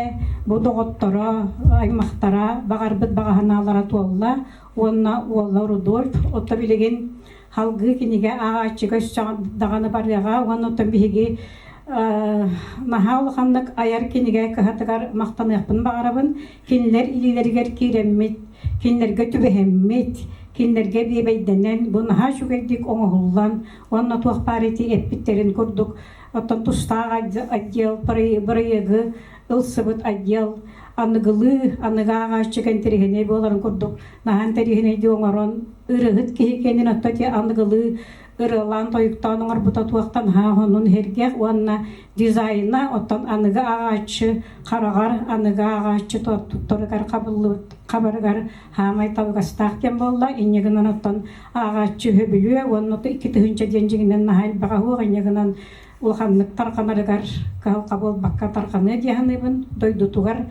бу доҕотторо, аймахтара баҕарбыт баҕа санаалара туолла уонна уола Рудольф ото билигин салгыы кинигэ ааҕааччыга өссө даҕаны барыаҕа уонна оттон биһиги наһаа улаханнык айар кинигэ кыһатыгар махтаныахпын баҕарабын. Кинилэр илиилэригэр киирэммит, кинилэргэ түбэһэммит, кинилэргэ биэбэйдэнэн бу наһаа үчүгэйдик оҥоһуллан уонна туох баар ити эппиттэрин курдук оттон тустаах отдел бырайыагы ылсыбыт отдел аныгылыы аныгы ааҕааччыга интэриэһинэй буоларын курдук наһаа интэриэһинэйдик оҥорон ырыаһыт киһи кэннин отто ити аныгылыы ырыалаан тойуктаан оҥорбута туохтан наһаа сонун иһиргэх уонна дизайна оттон аныгы ааҕааччы хараҕар аныгы ааҕааччы туттарыгар хабыллыбыт хабарыгар хаамай табыгастаах диэн буолла инньэ гынан оттон ааҕааччы үһү уонна 2000 диэн дьиҥинэн наһаа элбэҕэ суох инньэ гынан улаханнык тарҕанарыгар кыһалҕа буолбакка тарҕаныа дии саныыбын дойдутугар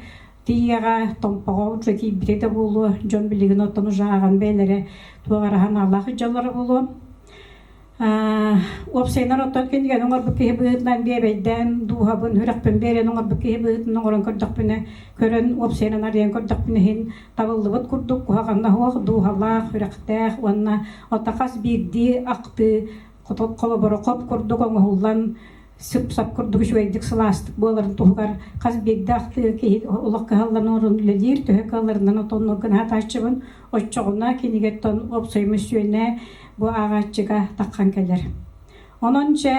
тиийэҕэ Томпоҕо уже тиийбитэ да буолуо дьон билигин оттон уже ааҕан бэйэлэрэ туох эрэ санаалаах дьаллара буолуо уопсайынан оттон кинигэни оҥорбут киһи быһыытынан биэбэйдээн дууһабын сүрэхпин биэрэн оҥорбут киһи быһыытынан оҥорон көрдөхпүнэ көрөн уопсайынан арыйан көрдөхпүнэ иһин табыллыбыт курдук куһаҕанна суох дууһалаах сүрэхтээх уонна ото хас биирдии ахтыы холобура хоп курдук оҥоһуллан сып-сап курдук үчүгэйдик сылаастык буоларын туһугар хас биирдии ахтыы киһи олох кыһаллан оҥорон үлэлиир, төһө кыалларынан отоннук гына сатааччыбын. Оччоҕуна кинигэттэн уопсай мөссүөнэ бу ааҕааччыга таххан кэлэр. Онон дьэ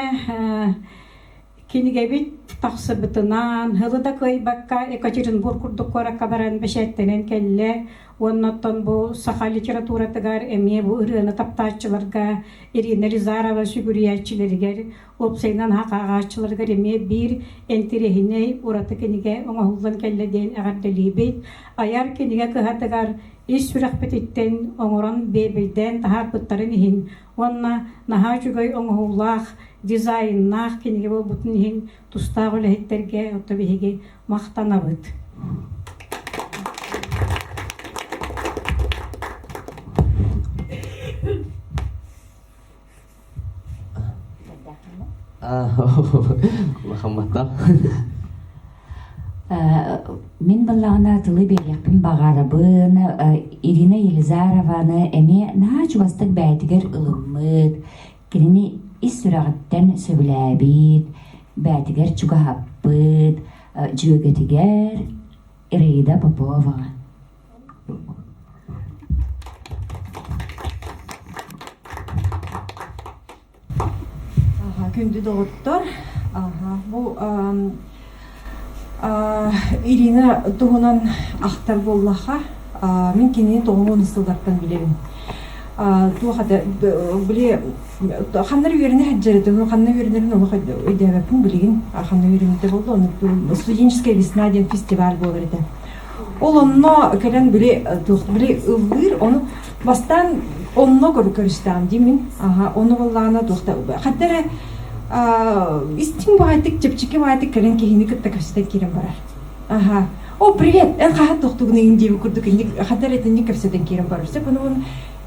кинигэбит тахсыбытынан, һылы да кыайбакка Екатеринбург курдук куоракка баран бэчээттэнэн кэллэ. Уонна оттон бу саха литературатыгар эмиэ бу ырыаны таптааччыларга Ирина Елизарова сүгүрүйээччилэригэр уопсайынан ааҕааччыларыгар эмиэ биир интэриэһинэй ураты кинигэ оҥоһуллан кэллэ диэн эҕэрдэлиибит. Айар кинигэ кыһатыгар ис сүрэхпититтэн оҥорон биэбэйдээн таһаарбыттарын иһин уонна наһаа үчүгэй оҥоһуулаах, дизайннаах кинигэ буолбутун иһин тустаах үлэһиттэргэ отто биһиги махтанабыт. Улахан Мин баллаҕына тылы биэриэхпин баҕарабын. Ирина Елизарованы эмиэ наһаа чугастык бэйэтигэр ылыммыт, кинини ис сүрэҕиттэн сөбүлээбит, бэйэтигэр чугаһаппыт дьүөгэтигэр Ираида Поповаҕа. Күндү доҕоттор, бу Ирина туһунан ахтар буоллахха, мин кинини тоҕуһун сыллартан билэбин. Туох этэ, били ханна үөрэнэ сылдьар ханна үөрэнэрин олох өйдөөбөппүн билигин ханна үөрэммитэ буолла, ону студенческая весна диэн фестиваль буолар этэ. Ол онно кэлэн били туох били ыллыыр, ону бастаан онно көрүстэҕим дии мин. Аха, ону буоллаҕына туох да ханна эрэ истиҥ баҕайытык, чэпчэки баҕайытык кэлэн киһини кытта кэпсэтэн киирэн барар. Аха. О, привет, эн хаһан тохтугунуйун диэбит курдук инник ханна эрэ итинник кэпсэтэн киирэн барар. Сөп, ону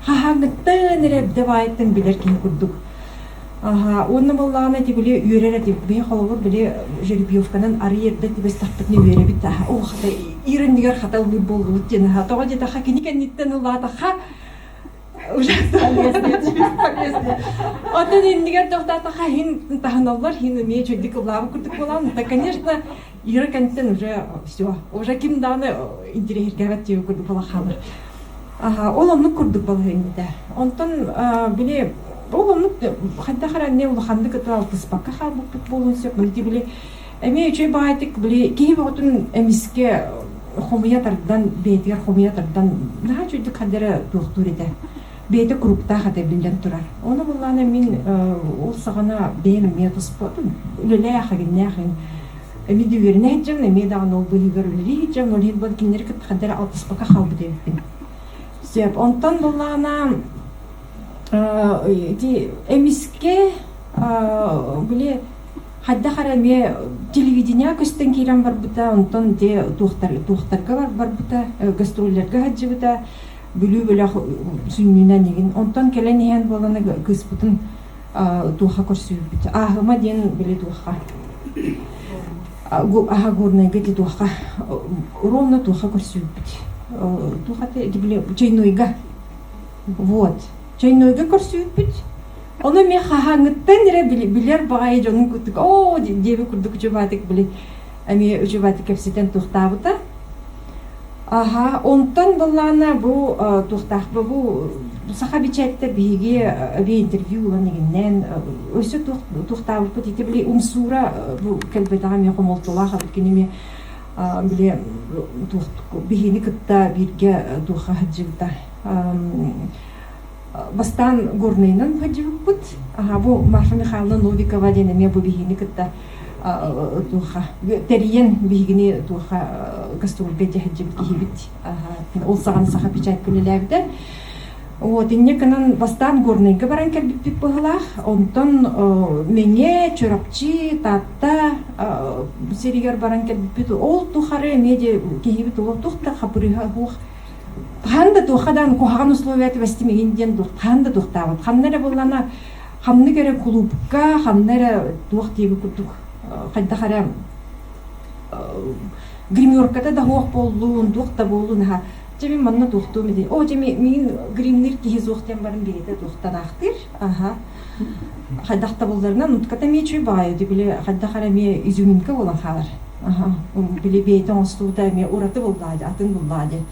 хаһааҥҥыттан эрэ эрдэ баайыттан билэр киһи курдук. Аһа, уонна буоллаҕына ити били үөрэр этим. Биһи холобур били жеребьевканан арый эрдэ түбэстэхпитинэ үөрэбит. Аһа, оо, хата ир иннигэр хата ыллыыр буоллубут диэн. Аһа, тоҕо диэтэххэ кини кэнниттэн ыллаатахха ужасно полезно. Оттон иннигэр тохтоотохха хин таһыналлар, хин эмиэ үчүгдүк ыллаабыт курдук буолан. Да, конечно, Ира кэнниттэн уже все, уже ким даҕаны интириэһиргээбэт диэбит курдук буола хаалар. Аха, ол оннук курдук балаһыанньата. Онтон били ол оннук хайдах эрэ эмиэ улаханнык ытыы алтыспакка хаалбыппыт буолуон сөп. Ити били эмиэ үчүгэй баҕайытык били киһи бөҕөтүн эмискэ хомуйа тардан, бэйэтигэр хомуйа тардан наһаа үчүгэйдик хайда эрэ туохтуур этэ. Бэйэтэ куруктаах этэ биллэн турар. Ону буллаана мин ол саҕана бэйэм эмиэ туспа үлэлээх игиннээх эмиэ да үөрэнэ сылдьабын, эмиэ даҕаны ол быыһыгар үлэлии сылдьабын, ол иһин буолан кинилэри кытта хайдах эрэ алтыспакка хаалбыт эбиппин. Сөп. Онтон буллаана ити эмискэ били хайдах эрэ эмиэ телевидение көстөн киирэн барбыта, онтон ити туохтар туохтарга барбыта, гастролларга сылдьыбыта, Бүлүү бөлөх сүнньүнэн игин. Онтон кэлэн иһэн буолан кыыспытын туохха көрсүбүппүт. Ааһыма диэн били туохха аха Горнайга ити туохха ровно туохха көрсүбүппүт. Туох ити били Чайнойга. Вот. Чайнойга көрсүбүппүт. Ону эмиэ хаһааҥҥыттан эрэ билэр баҕайы дьонун курдук оо диэби курдук үчүгэйдик били эмиэ үчүгэйдик кэпсэтэн туохтаабыта. Аһа, онтон былаана бу туохтаахпа бу саха бичээттэ биһиги эбии интервью ылан игиннээн өссө туох туохтаабыппыт ити били умсуура бу кэлбэтэҕэ эмиэ хомолтолоох эбит кини эмиэ били туох биһини кытта бииргэ туохха сылдьыбыта бастаан Горнайынан сылдьыбыппыт аха бу Марфа Михайловна Новикова диэн эмиэ бу биһини кытта туоха тэрийэн биһигини туоха гастрольга дьэһдьибит киһибит ол саҕана саха печать үлэлээбитэ вот инньэ гынан бастаан Горнайга баран кэлбиппит быһылаах онтон Мэҥэ Чурапчы Таатта сиригэр баран кэлбиппит ол тухары эмиэ де киһибит олох туох да хапырыыһа суох хаһан да туохха даҕаны куһаҕан условия түбэстим диэн хаһан да туохтаабат ханна эрэ буоллаҕына ханнык эрэ кулуупка, ханна эрэ туох диэби курдук хайдах эрэ гримерката да суох буоллун, туох да буоллун аха дьэ мин манна туохтуом ити оо дьэ миигин гримнир киһи суох диэн баран бэйэтэ туохтан аахтыыр аха хайдах да булларынан утката эмиэ үчүгэй баҕайы били хайдах эрэ эмиэ изюминка буолан хаалар аха били бэйэтэ оҥостубута эмиэ ураты буллаа атын буллаа диэн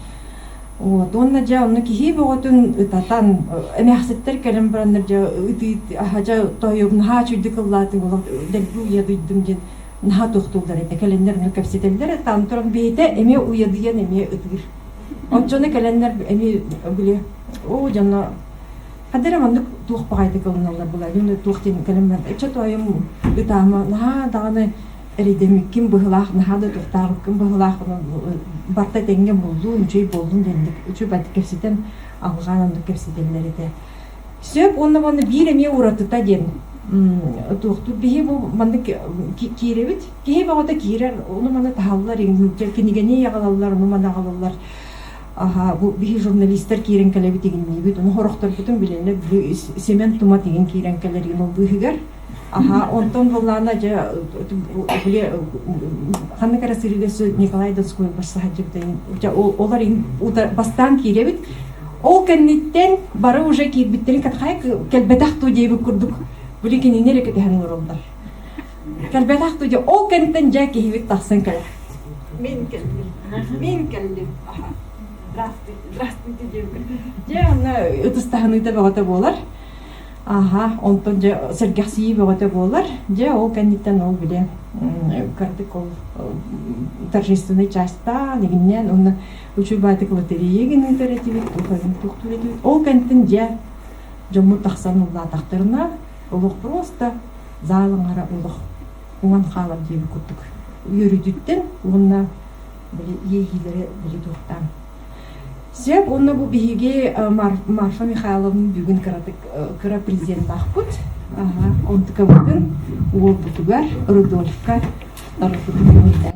Вот, уонна дьэ онно киһи бөҕөтүн ытатан, эмээхситтэр кэлэн бараннар дьэ ытыы дьэ тоойуом наһаа үчүгдүк ыллаатыҥ олох дэлби уйадыйдым диэн наһаа туохтууллар этэ. Кэлэннэр онно кэпсэтэллэр, таан туран бэйэтэ эмиэ уйадыйан эмиэ ытыыр. Оччону кэлэннэр эмиэ били оо дьоно ханна эрэ маннык туох баҕайытык ылыналлар буолаа мин туох диэн кэлэн баран эчэ тоойум ытаама наһаа даҕаны эрэйдэммиккин быһылаах, наһаа да тохтообуккун быһылаах, барыта этэҥҥэ буоллун, үчүгэй буоллун диэнник үчүгэй кэпсэтэн, алҕаан оннук кэпсэтэллэр этэ. Сөп уонна уонна биир эмиэ уратыта диэн туохтуур биһи бу маннык киирэбит. Киһи бөҕөтө киирэр, ону маны таһаллар, кинигэни аҕалаллар, ону маны аҕалаллар. Аха, бу биһи журналистар киирэн кэлэбит игинниибит, ону хорохторбутун билэллэр, Семен Тумат игин киирэн кэлэр игин ол быыһыгар. Аха, онтон буоллаҕына дьэ били ханнык эрэ сырыыга Николай Донской барсаһадьыбыта олор бастаан киирэбит. Ол кэнниттэн бары уже киирбиттэрин катхай кэлбэтэх туу диэбит курдук били кинини эрэ кэтэһэн олороллор. Кэлбэтэх туу диэ ол кэнниттэн дьэ киһибит тахсан кэлэр. Мин кэллим. Мин кэллим. Аха. Здравствуйте, здравствуйте диэбит. Дьэ онно ытыстаһыныыта бөҕөтө буолар. Аха, онтон дьэ сэргэхсийии бөҕөтө буолар. Дьэ ол кэнниттэн ол били кырдык ол торжественный частаан игиннээн уонна учуйбаатык лотерея гин ыытар этибит, туох эбин туохтуур этибит. Ол кэнниттэн дьэ дьоммут тахсан ыллаатахтарына олох просто зал аҥара олох уҥан хаалар диэбит курдук үөрүүтүттэн уонна били иэйиилэрэ били туохтаан Сөп, уонна бу биһиги Марфа Михайловна бүгүн кыратык кыра президенттаахпыт. Онтукабытын уолбутугар Рудольфка тарыппытын көҥүллээн.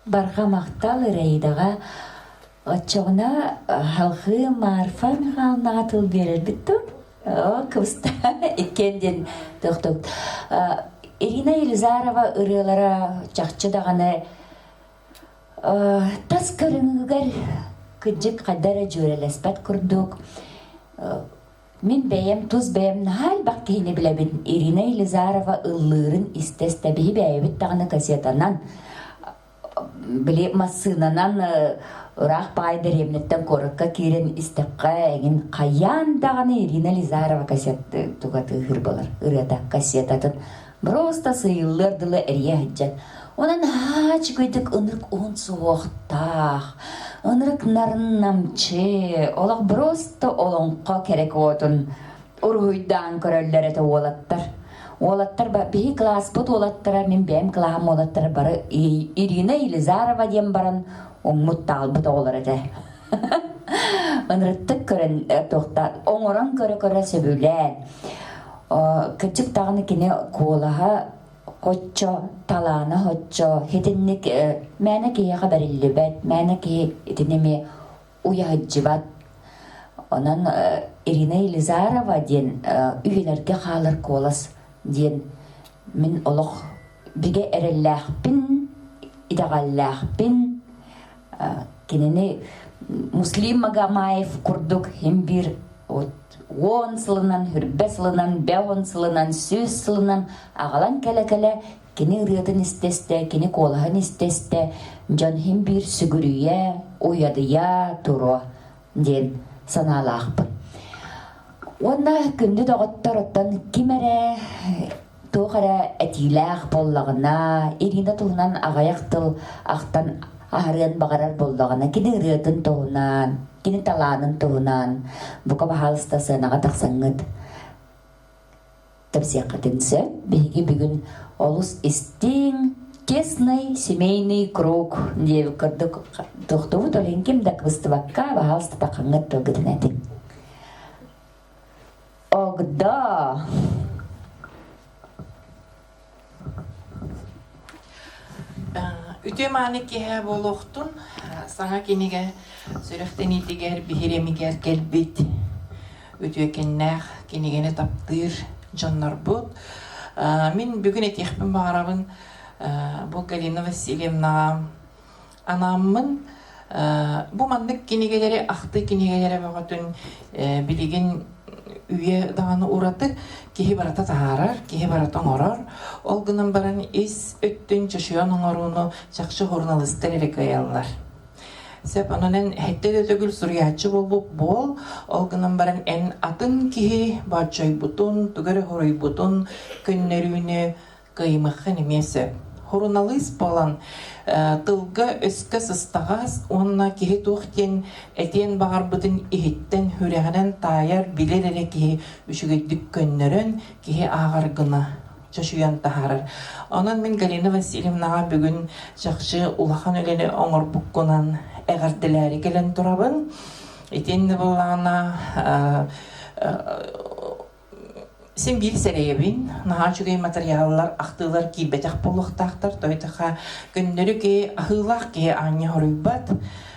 Барҕа махтал Ираидаҕа оччоҕуна салҕыы Марфа Михайловнаҕа тыл биэрэрбит дуу? Оо, кыбыста иккиэн диэн тохтообут. Ирина Елизарова ырыалара чахчы даҕаны тас көрүҥүгэр кырдьык хайда эрэ дьүөрэлэспэт курдук Мин бэйэм тус бэйэм наһаа элбэх киһини билэбин. Ирина Елизарова ыллыырын истэ-истэ биһи бэйэбит даҕаны кассетанан. Били массыынанан ыраах баай дэриэбинэттэн куоракка киирэн истэххэ эҥин хайаан даҕаны Ирина Елизарова кассет туга тыаһыыр буолар ырыата кассетатын просто сыыйыллыар дылы эрийэ сылдьан онон наһаа үчүгэйдик ынырык уһун суһуохтаах ынырык нарын намчы олох просто олоҥхо кэрэ куотун уруһуйдаан көрөллөр этэ уолаттар. Уолаттар биһи кылааспыт уолаттара, мин бэйэм кылааһым уолаттара бары Ирина Елизарова диэн баран уҥмут таалбыт оҕолор этэ. Ынырыктык көрөн туохта оҥорон көрө-көрө сөбүлээн. Кырдьык даҕаны кини куолаһа хоччо, талаана хоччо, итинник мээнэ киһиэхэ бэриллибэт, мээнэ киһи итини эмиэ уйаһыддьыбат. Онон Ирина Елизарова диэн үйэлэргэ хаалар куолас диэн мин олох бигэ эрэллээхпин, итэҕэллээхпин. Кинини Муслим Магомаев курдук иһин биир уон сылынан, хүрбэ сылынан, бэон сылынан, сүүс сылынан аҕалан кэлэ-кэлэ Кини ырыатын истэ-истэ, кини куолаһын истэ-истэ, дьон иһин биир сүгүрүйэ, уйадыйа туруо диэн санаалаахпын. Уонна күндү доҕоттор, оттон ким эрэ туох эрэ этиилээх буоллаҕына, Ирина туһунан аҕыйах тыл ахтан аһарыан баҕарар буоллаҕына, кини ырыатын туһунан, кини талаанын туһунан бука баһаалыста сыанаҕа тахсаҥҥыт Кэпсиэххитин сөп. Биһиги бүгүн олус истиҥ, тесный семейный круг диэбит курдук тохтубут, ол иһин ким да кыбыстыбакка, баһаалыста таххаҥҥыт тылгытын этиҥ. Огдо! Үтүө мааны киэһэ буолуохтун. Саҥа кинигэ сүрэхтэниитигэр биһирэмигэр кэлбит үтүөкэннээх кинигэни таптыыр дьоннорбут. Мин бүгүн этиэхпин баҕарабын бу Галина Васильевнаҕа Анааммын бу маннык кинигэлэри ахтыы кинигэлэрэ бөҕөтүн билигин үйэ даҕаны ураты киһи барыта таһаарар, киһи барыта оҥорор. Ол гынан баран ис өттүн чочуйан оҥорууну чахчы суруналыыстар эрэ кыайаллар. Сөп, онон эн сэттэ да төгүл суруйааччы буолбут буол, ол гынан баран эн атын киһи бооччойбутун, тугу эрэ хоруйбутун көннөрүүнү кыайымыаххын эмиэ сөп. Суруналыыс буолан тылга-өскө сыстаҕас уонна киһи туох диэн этиэн баҕарбытын иһиттэн сүрэҕинэн таайар, билэр эрэ киһи үчүгэйдик көннөрөн, киһи ааҕар гына чочуйан таһаарар. Онон мин Галина Васильевнаҕа бүгүн чахчы улахан үлэни оҥорбуккунан эҕэрдэлээри кэлэн турабын. Итиннэ буоллаҕына Син биир сэрэйэбин, наһаа үчүгэй матырыйааллар, ахтыылар киирбэтэх буолуохтаахтар. Тойтаха көннөрү киһи, аһыылаах киһи аанньа хоруйбат.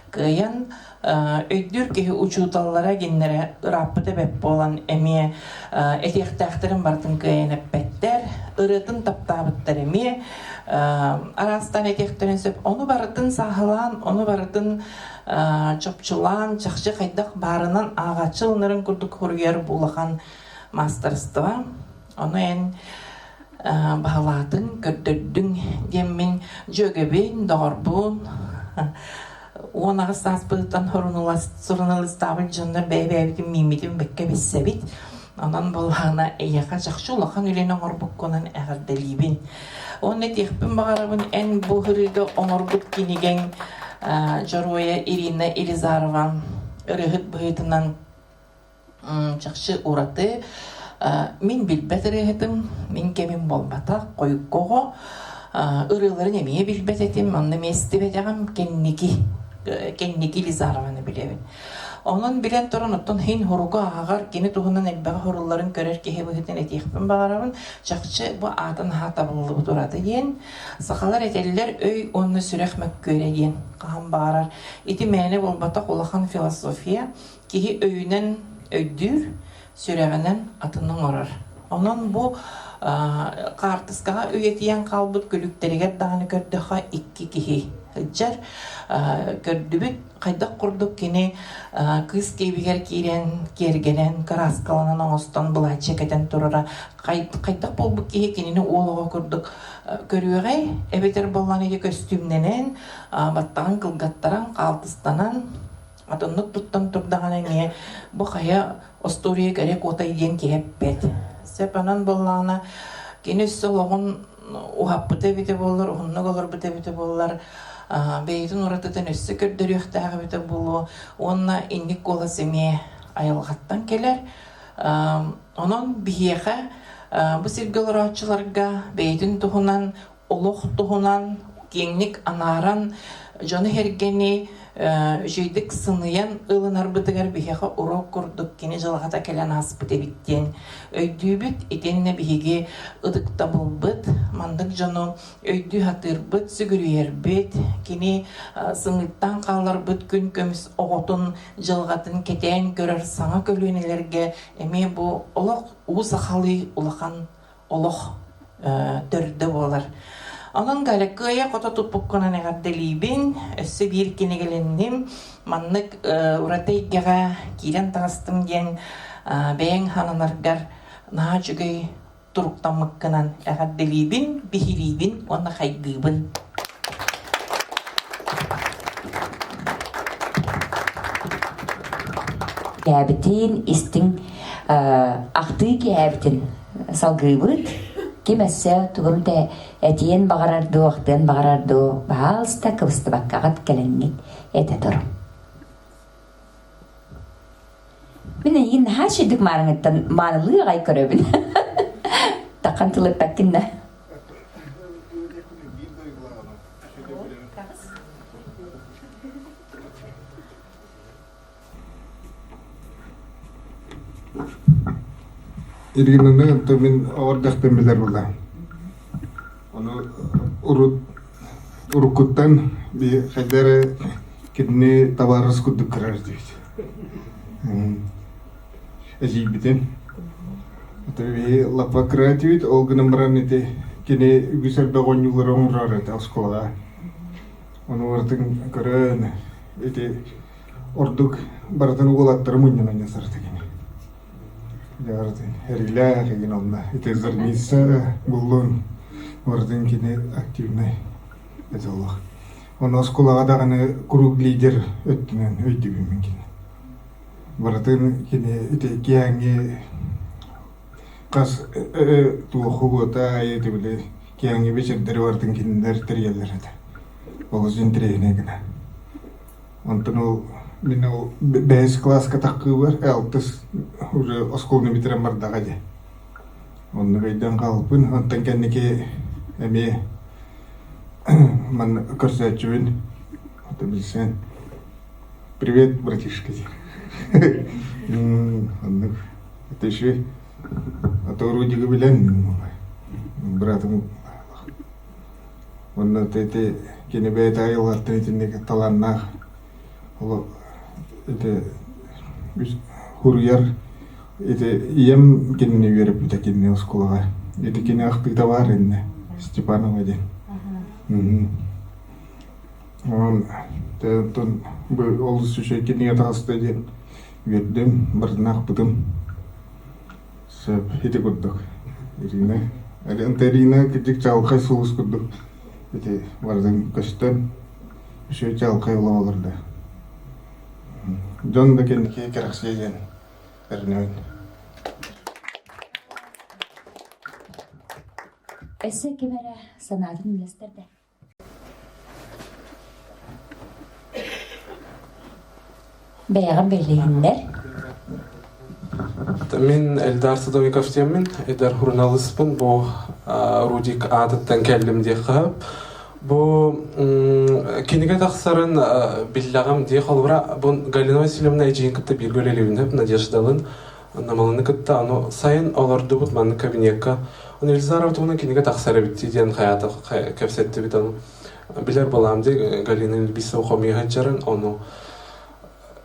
Кыайан өйдүүр киһи учууталлара гиннэрэ ырааппыта бэт буолан эмиэ этиэхтээхтэрин барытын кыайан эппэттэр, ырыатын таптаабыттар эмиэ араастаан этиэхтэрин сөп. Ону барытын сааһылаан, ону барытын чопчулаан, чахчы хайдах баарынан ааҕааччы ылынарын курдук хоруйар бу улахан маастарыстыба. Ону эн баһылаатыҥ, көрдөрдүҥ диэммин дьүөгэбин, доҕорбун 18 сааспытыттан суруналыыстаабыт дьоннор бэйэ-бэйэбитин мииммитин бэккэ билсэбит. Онон буоллаҕына эйиэхэ чахчы улахан үлэни оҥорбуккунан эҕэрдэлиибин. Уонна этиэхпин баҕарабын, эн бу ырыыга оҥорбут кинигэҥ дьоруойа Ирина Елизарова ырыаһыт быһыытынан чахчы ураты. Мин билбэт ырыаһытым, мин кэмим буолбатах, хойукку оҕо. Ырыаларын эмиэ билбэт этим, онно эмиэ истибэтэҕим, кэнники кэнники Елизарованы билэбин. Онон билэн туран, оттон иһин хуругу ааҕар, кини туһунан элбэҕи хорулларын көрөр киһи быһыытынан этиэхпин баҕарабын. Чахчы бу аатын аһа табыллыбыт ураты диэн. Сахалар этэллэр өй уонна сүрэх мөккүөрэ диэн. Хаһан баҕарар. Ити мээнэ буолбатах улахан философия. Киһи өйүнэн өйдүүр, сүрэҕинэн атын оҥорор. Онон бу хаартыскаҕа үйэтийэн хаалбыт күлүктэригэр даҕаны көрдөххө икки киһи. сылдьар. Көрдүбүт, хайдах курдук кини кыыс киэбигэр киирэн, киэргэнэн, кырааскаланан оҥостон былааччыйа кэтэн турара. Хайдах буолбут киһи кинини уол оҕо курдук көрүөҕэй, эбэтэр буоллаҕына ити көстүүмнэнэн, баттаҕын кылгаттаран, хаалтыстанан, атыннык туттан турдаҕына эмиэ бу хайа остуоруйа кэрэ куотай диэн киһи эппэт. Сөп онон буоллаҕына кини өссө олоҕун уһаппыта эбитэ буоллар, уһуннук олорбута эбитэ буоллар, бэйэтин уратытын өссө көрдөрүөхтээх эбитэ буолуо уонна инник куолас эмиэ айылҕаттан кэлэр. Онон биһиэхэ бу сиргэ олорооччуларга бэйэтин туһунан олох туһунан киэҥник анааран, дьону-сэргэни үчүгэйдик сыныйан ылынарбытыгар биһиэхэ уруок курдук кини дьылҕата кэлэн ааспыт эбит диэн өйдүүбүт. Итиннэ биһиги ытыктабылбыт, маннык дьону өйдүү сатыырбыт, сүгүрүйэрбит, кини сымыыттан хаалларбыт күн көмүс оҕотун дьылҕатын кэтээн көрөр саҥа көлүөнэлэргэ эмиэ бу олох уу сахалыы улахан олох төрдө буолар. Онон Галя кыайа-хото туппуккунан эҕэрдэлиибин, өссө биир кинигэлэнним, маннык ураты эйгэҕэ киирэн таҕыстым диэн бэйэҥ сананаргар наһаа үчүгэй туруктаммыккынан эҕэрдэлиибин, биһириибин уонна хайгыыбын. Кээбитин, истиҥ ахтыы кээбитин салгыыбыт. Ким өссө тугум да этиэн баҕарар дуу, ахтыан баҕарар дуу, баһаалыста кыбыстыбаккаҕыт кэлэҥҥит этэ турун. Мин эйигин наһаа үчүгдүк маарыҥыттан маанылыы аҕай көрөбүн. Тахан тыл эппэккин да. Иринаны онто мин оҕордохпун билэр буолла. Ону урут уруккуттан би хайда эрэ кинини табаарыс курдук көрөр этибит. Эдьиийбитин. Ото биһи лаппа кыра этибит, ол гынан баран ити кини үгүс элбэх оонньуулары оҥорор этэ оскуолаҕа. Ону барытын көрөн ити ордук барытын уолаттары мунньунан сарата кини. Барытын эрилээх игин онно ити зарница буллун барытын кини активнай этэ олох. Онно оскуолаҕа даҕаны куруук лидер өттүнэн өйдүүбүн мин кини. Барытын кини ити киэҥҥи хас туох уота аайы ити били киэҥҥи бичирдэри барытын кинилэр тэрийэллэр этэ. Олус интэриэһинэй гына. Онтон ол мин ол бэһис кылааска таххыыбар алтыс уже оскуоланы бүтэрэн бардаҕа дии. Оннук өйдөөн хаалбыппын. Онтон кэнники эмиэ манна көрсөөччүбүн ото билсэн «Привет, братишка» диир. Оннук. Это еще а то Рудигы билэн братым Уонна ити кини бэйэтэ айылҕаттан итинник талааннаах ол ити суруйар ити ийэм кинини үөрэппитэ кинини оскуолаҕа. Ити кини ахтыыта баар иннэ Степанова диэн. Онон онтон бу олус үчүгэй кинигэ таҕыста диэн үөрдүм, барытын аахпытым. Сөп, ити курдук. Ирина, Ирина кырдьык чаҕылхай сулус курдук ити барытын көстөн, үчүгэй чаҕылхай олох олордо. Дьон да кэнники кэрэхсиэ диэн эрэнэбин. Өссө ким эрэ санаатын үллэстэрдэ? Бэйэҕин бэлиһиннэр. Мин Эльдар Садовиков диэммин, эдэр суруналыыспын. Бу Рудик аатыттан кэллим диэххэ. Бу кинигэ тахсарын биллэҕим дии холобура бу Галина Васильевна эдьиийин кытта бииргэ үлэлиибин Надеждалын Намалыны кытта ону сайын олордубут маннык кабинекка. Ону Елизарова туһунан кинигэ тахсар эбит дии диэн хайаата кэпсэттибит ону. Билэр балаам дии Галина Ильбисова хомуйа сылдьарын ону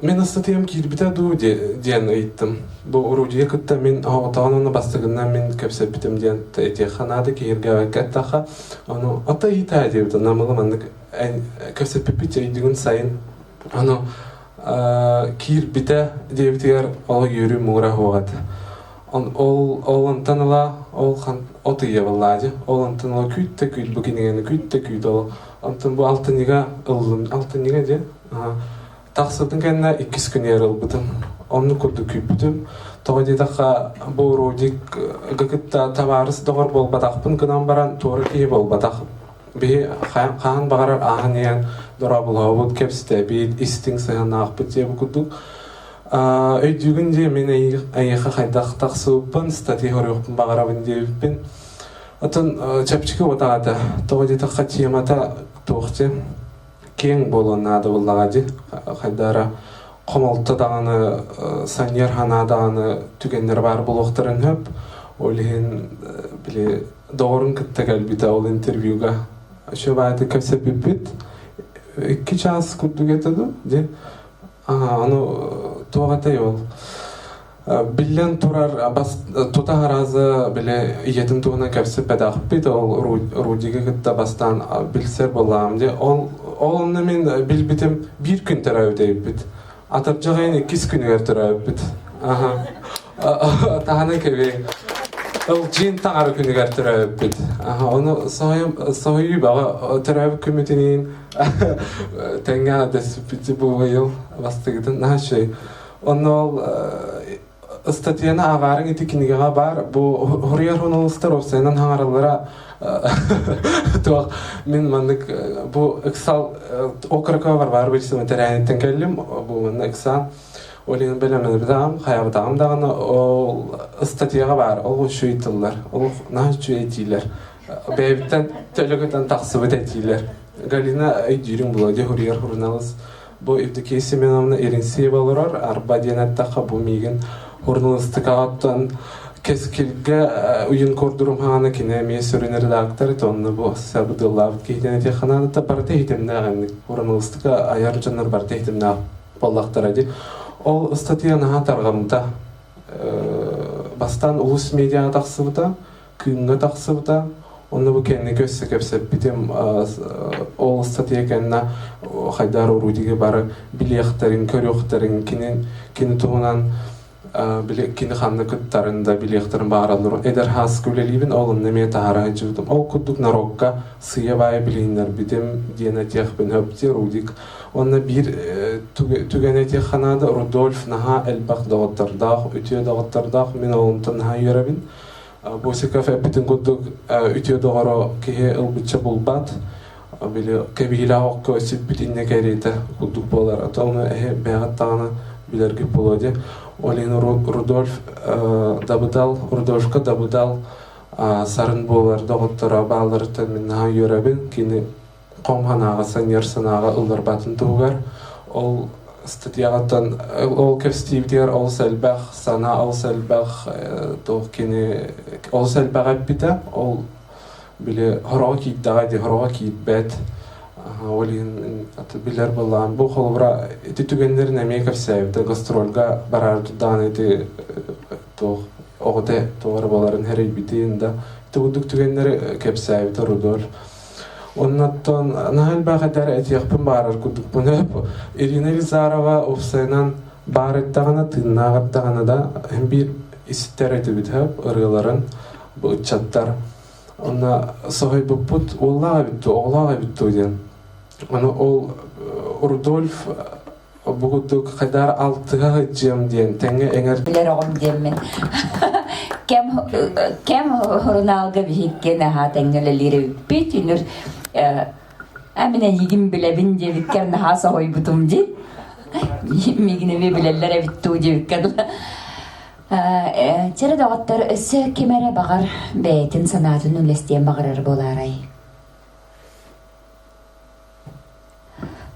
мин ыстатыйам киирбитэ дуу диэн ыйыттым. Бу Рудия кытта мин оҕотоҕун ону бастакынан мин кэпсэппитим диэн этиэххэ наада киһиргээбэккэ эттэххэ ону ата ыйытаа диэбит намылы маннык. Кэпсэппиппит өйдүгүн сайын. Аны киирбитэ диэбитигэр ол үөрүү муҥура суох этэ. Ол ол онтон ыла ол от ыйа буоллаа Ол онтон ыла күүт да күүт бу кинигэни күүт да күүт ол онтон бу алтынньыга ыллым. Алтынньыга дьэ Тахсыбытын кэннэ иккис күнүгэр ылбытым. Оннук курдук күүппүтүм. Тоҕо диэтэххэ, бу Рудикга кытта табаарыс доҕор буолбатахпын гынан баран, туора киһи буолбатах. Биһи хаһан баҕарар ааһан иһэн дорооболоһобут, кэпсэтэбит, истиҥ сыһыаннаахпыт диэбит курдук. Өйдүүгүн дии, мин эйиэхэ хайдах тахсыбыппын, статья хоруйуохпун баҕарабын диэбиппин. Оттон чэпчэки уотаҕата, тоҕо диэтэххэ, темата туох дии киэҥ буолуон наада буоллаҕа дии. Хайдара хомолто даҕаны, санньыар санаа даҕаны түгэннэр баар буолуохтарын сөп. Ол иһин били доҕорун кытта кэлбитэ ол интервьюга. Үчүгэй баайдык кэпсэппиппит. Икки чаас курдук этэ дуу, дии. Аны туох этэй ол? Биллэн турар, бас тута араазы били ийэтин туһунан кэпсэппэтэхпит, ол Рудигы кытта бастаан билсэр буоллаҕым дии. Ол, ол онно мин билбитим биир күн төрөөбүт эбиппит. Атырдьах ыйын иккис күнүгэр төрөөбүппүт. Аха. Таһынан кэбиэҥ. Ылдьыын таҥара күнүгэр төрөөбүппүт. Аха, ону соһуйуу бөҕө төрөөбүт күммүтүниин тэҥҥэ дэспиппит бу быйыл бастыгытын наһаа үчүгэй. Онно ол ыстатыйаны ааҕаарыҥ ити кинигэҕэ баар бу хуруйар суруналыыстар уопсайынан хаҥараллара туох мин маннык бу ыксал окорокова Варвара Борисовна тэрээһиниттэн кэллим бу манна ыксаан ол иһин бэлэмнэнэбитаҕым хайаабытаҕым даҕаны ол ыстатыйаҕа баар ол үчүгэй тыллар ол наһаа үчүгэй этиилэр бэйэбиттэн төлө көтөн тахсыбыт этиилэр Галина өйдүүрүҥ буолуо дии хуруйар суруналыыс Бу Евдокия Семеновна Иринсеева олорор, Арба диэн эттэххэ бу миигин суруналыыстыкаҕа кэскилгэ уйун курдурум хаана кини эмиэ сүрүн редактор, онно бу сабыдыаллаабыт киһитин этиэххэ наада барыта иһитимнээх инник суруналыыстыка айар дьоннор барыта иһитимнээх буоллахтара дии. Ол ыстатыйа наһаа тарҕаммыта. Бастаан улус медиаҕа тахсыбыта, Кыымҥа тахсыбыта. Онно бу кэнники өссө кэпсэппитим ол ыстатыйа кэннэ Хайдар Урудиги бары билиэхтэрин, көрүөхтэрин, кини, кини туһунан кини ханна кыттарын да билиэхтэрин баҕараллар. Эдэр хааска үлэлиибин, ол онно эмиэ таһара сылдьыбытым. Ол курдук народка сыыйа-баайа билиһиннэрбитим диэн этиэхпин сөп дии Рудик. Уонна биир түгэн этиэххэ наада, Рудольф наһаа элбэх доҕоттордоох, үтүө доҕоттордоох. Мин олунтан наһаа үөрэбин. Босиков эппитин курдук үтүө доҕоро киһи ылбычча булбат, били кэбиһиилээх окко сиппит иннэ кэриэтэ курдук буолар. А то ону эһи бэйэҕит даҕаны билэргит буолуо дии. Ол иһин Рудольф Дабыдал, Рудольфка Дабыдал сарын буолар доҕотторо баалларыттан мин наһаа үөрэбин. Кини хом санааҕа, санньыар санааҕа ылларбатын туһугар ол статьяҕыттан ол кэпсэтиибитигэр олус элбэх санаа, олус элбэх туох кини олус элбэх эппитэ. Ол били хороҕо киирдэҕэ дии, хороҕо киирбэт. Ол иһин билэр буоллаҕым. Бу холобура ити түгэннэрин эмиэ кэпсээбитэ. Гастрольга бараары турдаҕына ити туох оҕото туох эрэ буоларын хэрийбитин да ити курдук түгэннэри кэпсээбитэ Рудольф. Оннуттан наһаа элбэх этэр этиэхпин баарар курдукпун. Ирина Елизарова уопсайынан баар эттэҕинэ, тыыннаах эттэҕинэ да биир истэр этибит ырыаларын бу ыччаттар. Онно соһуйбуппут уоллаах эбит дуу, оҕолоох эбит дуу диэн. Ону ол Рудольф Бу курдук хайдаар алтыһа сылдьыам диэн тэҥҥэ эҥэр Билэр оҕом диэммин. Кэм кэм сурунаалга биһикки наһаа тэҥҥэ үлэлиир эбиппит. Үнүр а мин эйигин билэбин диэбиккэр наһаа соһуйбутум дии. Миигин эмиэ билэллэр эбит дуу диэбиккэ дылы. Чэрэ доҕоттор, өссө ким эрэ баҕар бэйэтин санаатын үллэстиэн баҕарар буолаарай?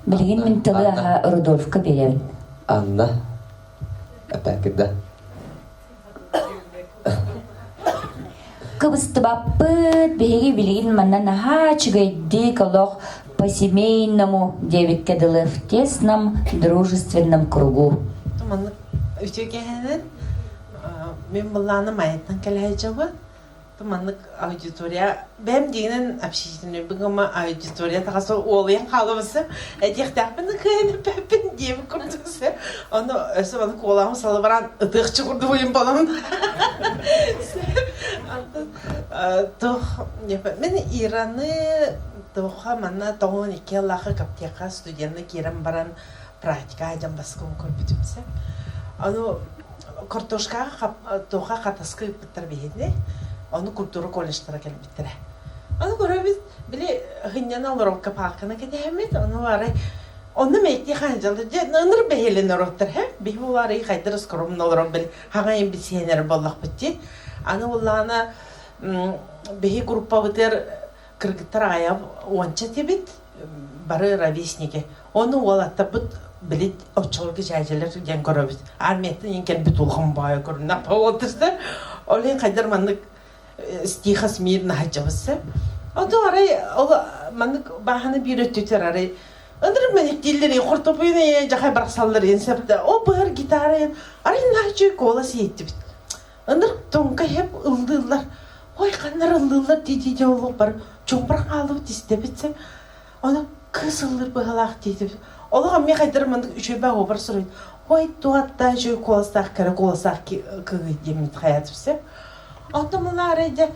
Билигин мин тылы аһа Рудольфка биэрэбин. Анна, опять да. Кыбыстыбаппыт, биһиги билигин манна наһаа үчүгэйдик олох по-семейному диэбиккэ дылы в тесном дружественном кругу. Маннык үтүө киэһэнэн мин былааным айаттан кэлэ сылдьабын. Маннык аудитория бэйэм дьиҥинэн общественнайбын гыма аудитория таҕаса уолуйан хаалабысы этиэхтээхпин да кыайан эппэппин диэбит курдук ону өссө маннык куолаһым салыбыраан ытыахчы курдук уйун буоламын туох мин Ираны туохха манна 92 аллаахы каптиахха студенна киирэн баран практика дьон баскын көрбүтүм сөп ону картошкаҕа туохха хатаска ыыппыттар биһигини ону культура колледжтара кэлбиттэрэ ону көрөбүт били хынньана олоролка паакканы кэтэһэммит ону арай онно мэйти хаанжалды дьэ ыныр бэһиэлэн ороттар хэ биһи булаары хайдар скромно олорон били хаҥайын билсиһэнэр буоллахпыт дии аны буллаҕына биһи группабытыгар кыргыттар аҕайа уонча этибит бары ровесники Ону уолаттарбыт били оччолорго дьээдьэлэр диэн көрөбүт. Армияттан иин кэлбит улахан баайа көрүннэх буолуоттар. Ол иһин хайдар маннык стиха смирно сылдьабыс. Ото арай ол маннык бааһына биир өттүтэр арай ынырык мэниктииллэр хортопуйун жахай барахсаллар иин сөптө. Ол быһар гитара арай наачы куолас иһиттибит. Ынырык тоҥка иһеп ыллыыллар. Ой ханнар ыллыыллар дии-дии олох бар чуҥпар хаалыбыт истэбит сеп. Ону кыыс ыллыыр быһалаах диэтим. Олох эмиэ хайдар маннык үчүгэйбэ оһуобар суруйун. Ой, туохтаа үчүгэй куоластаах кэрэ куоластаах кыыһы диэммит хайаатым сөп. Онтон муна дьэ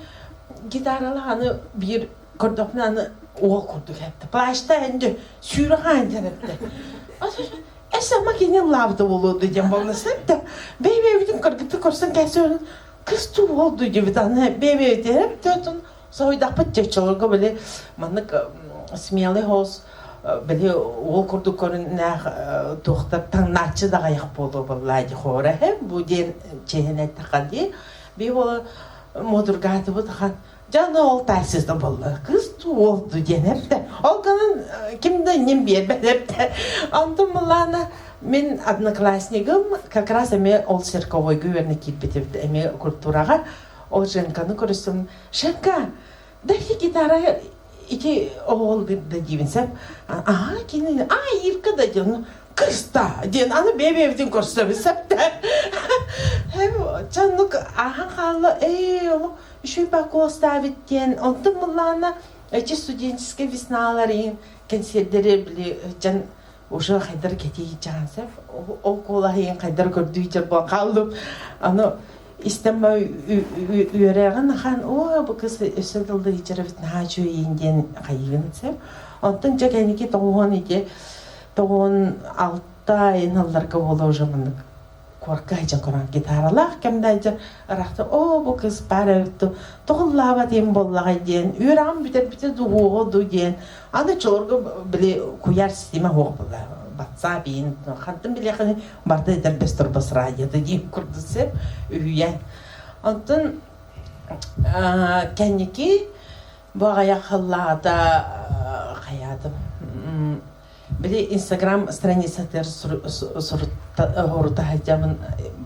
гитаралаах аны биир көрдөхпүнэ аны уол курдук эттэ. Плащта энди сүүрэ хаан диэн эттэ. Эс ама кини ыллаабыта буолуо диэн буолла сөп да. Бэйбэйбитин кыргытты көрсөн кээсэ кыс туу уол диэбит аны бэйбэйбитин төтун Соһуйдахпыт чочолорго били маннык смелый хоос били уол курдук көрүннээх туохтар таҥнааччы да аҕыйах буолуо буоллаа дии хоора бу диэн чиэһинэ эттэххэ дии би буола модургаатыбыт ахан дьэ ол тайсыта буолла кыыс туу уол дуу диэн эптэ ол гынан ким да иннин биэрбэт эптэ онтон буллаана мин одноклассникым как раз эмиэ ол цирковойга үөрэнэ киирбит эбит эмиэ культураҕа ол Женканы көрүстүм Шенка, дайте гитара ити оҕол да диибин сөп. Аа кини аа Ирка да диэн кыста диэн аны бэйэ-бэйэбитин көрсөбүт сөп да. Чаннык ааһан хаалла ээ олох үчүгэй покоставит диэн онтон буллаана эти студенческай весналар иһин кэнсиэрдэри били дьон уже хайдар кэтии чаансев ол куолаһыйын хайдар көрдүү буолан хааллым аны истэн үөрэҕин ахан оо бу кыз өссө тылда ичэрэбит наһаа үчүгэйин диэн хайыыбын сөп онтон дьэ кэнники тоҕуһуон ити тоҕуон алта айын алларга буола уже маннык куорка сылдьан көрөн гитаралаах кэмнээдьэ ыраахта оо бу кыз баар эбит дуу тоҕуллаабат диэн буоллаҕай диэн үөрэҕин бүтэрбитэ дуу уоҕа дуу диэн аны чолорго били куйаар систиэмэ суох буолла батсаап иин хантан билиэххиний барда этэрбэс торбос радиота диэн курдук сөп үһүйээн онтон кэнники бу аҕыйах сыллааҕыта хайаатым Били Инстаграм страницатыгар сурута сылдьабын,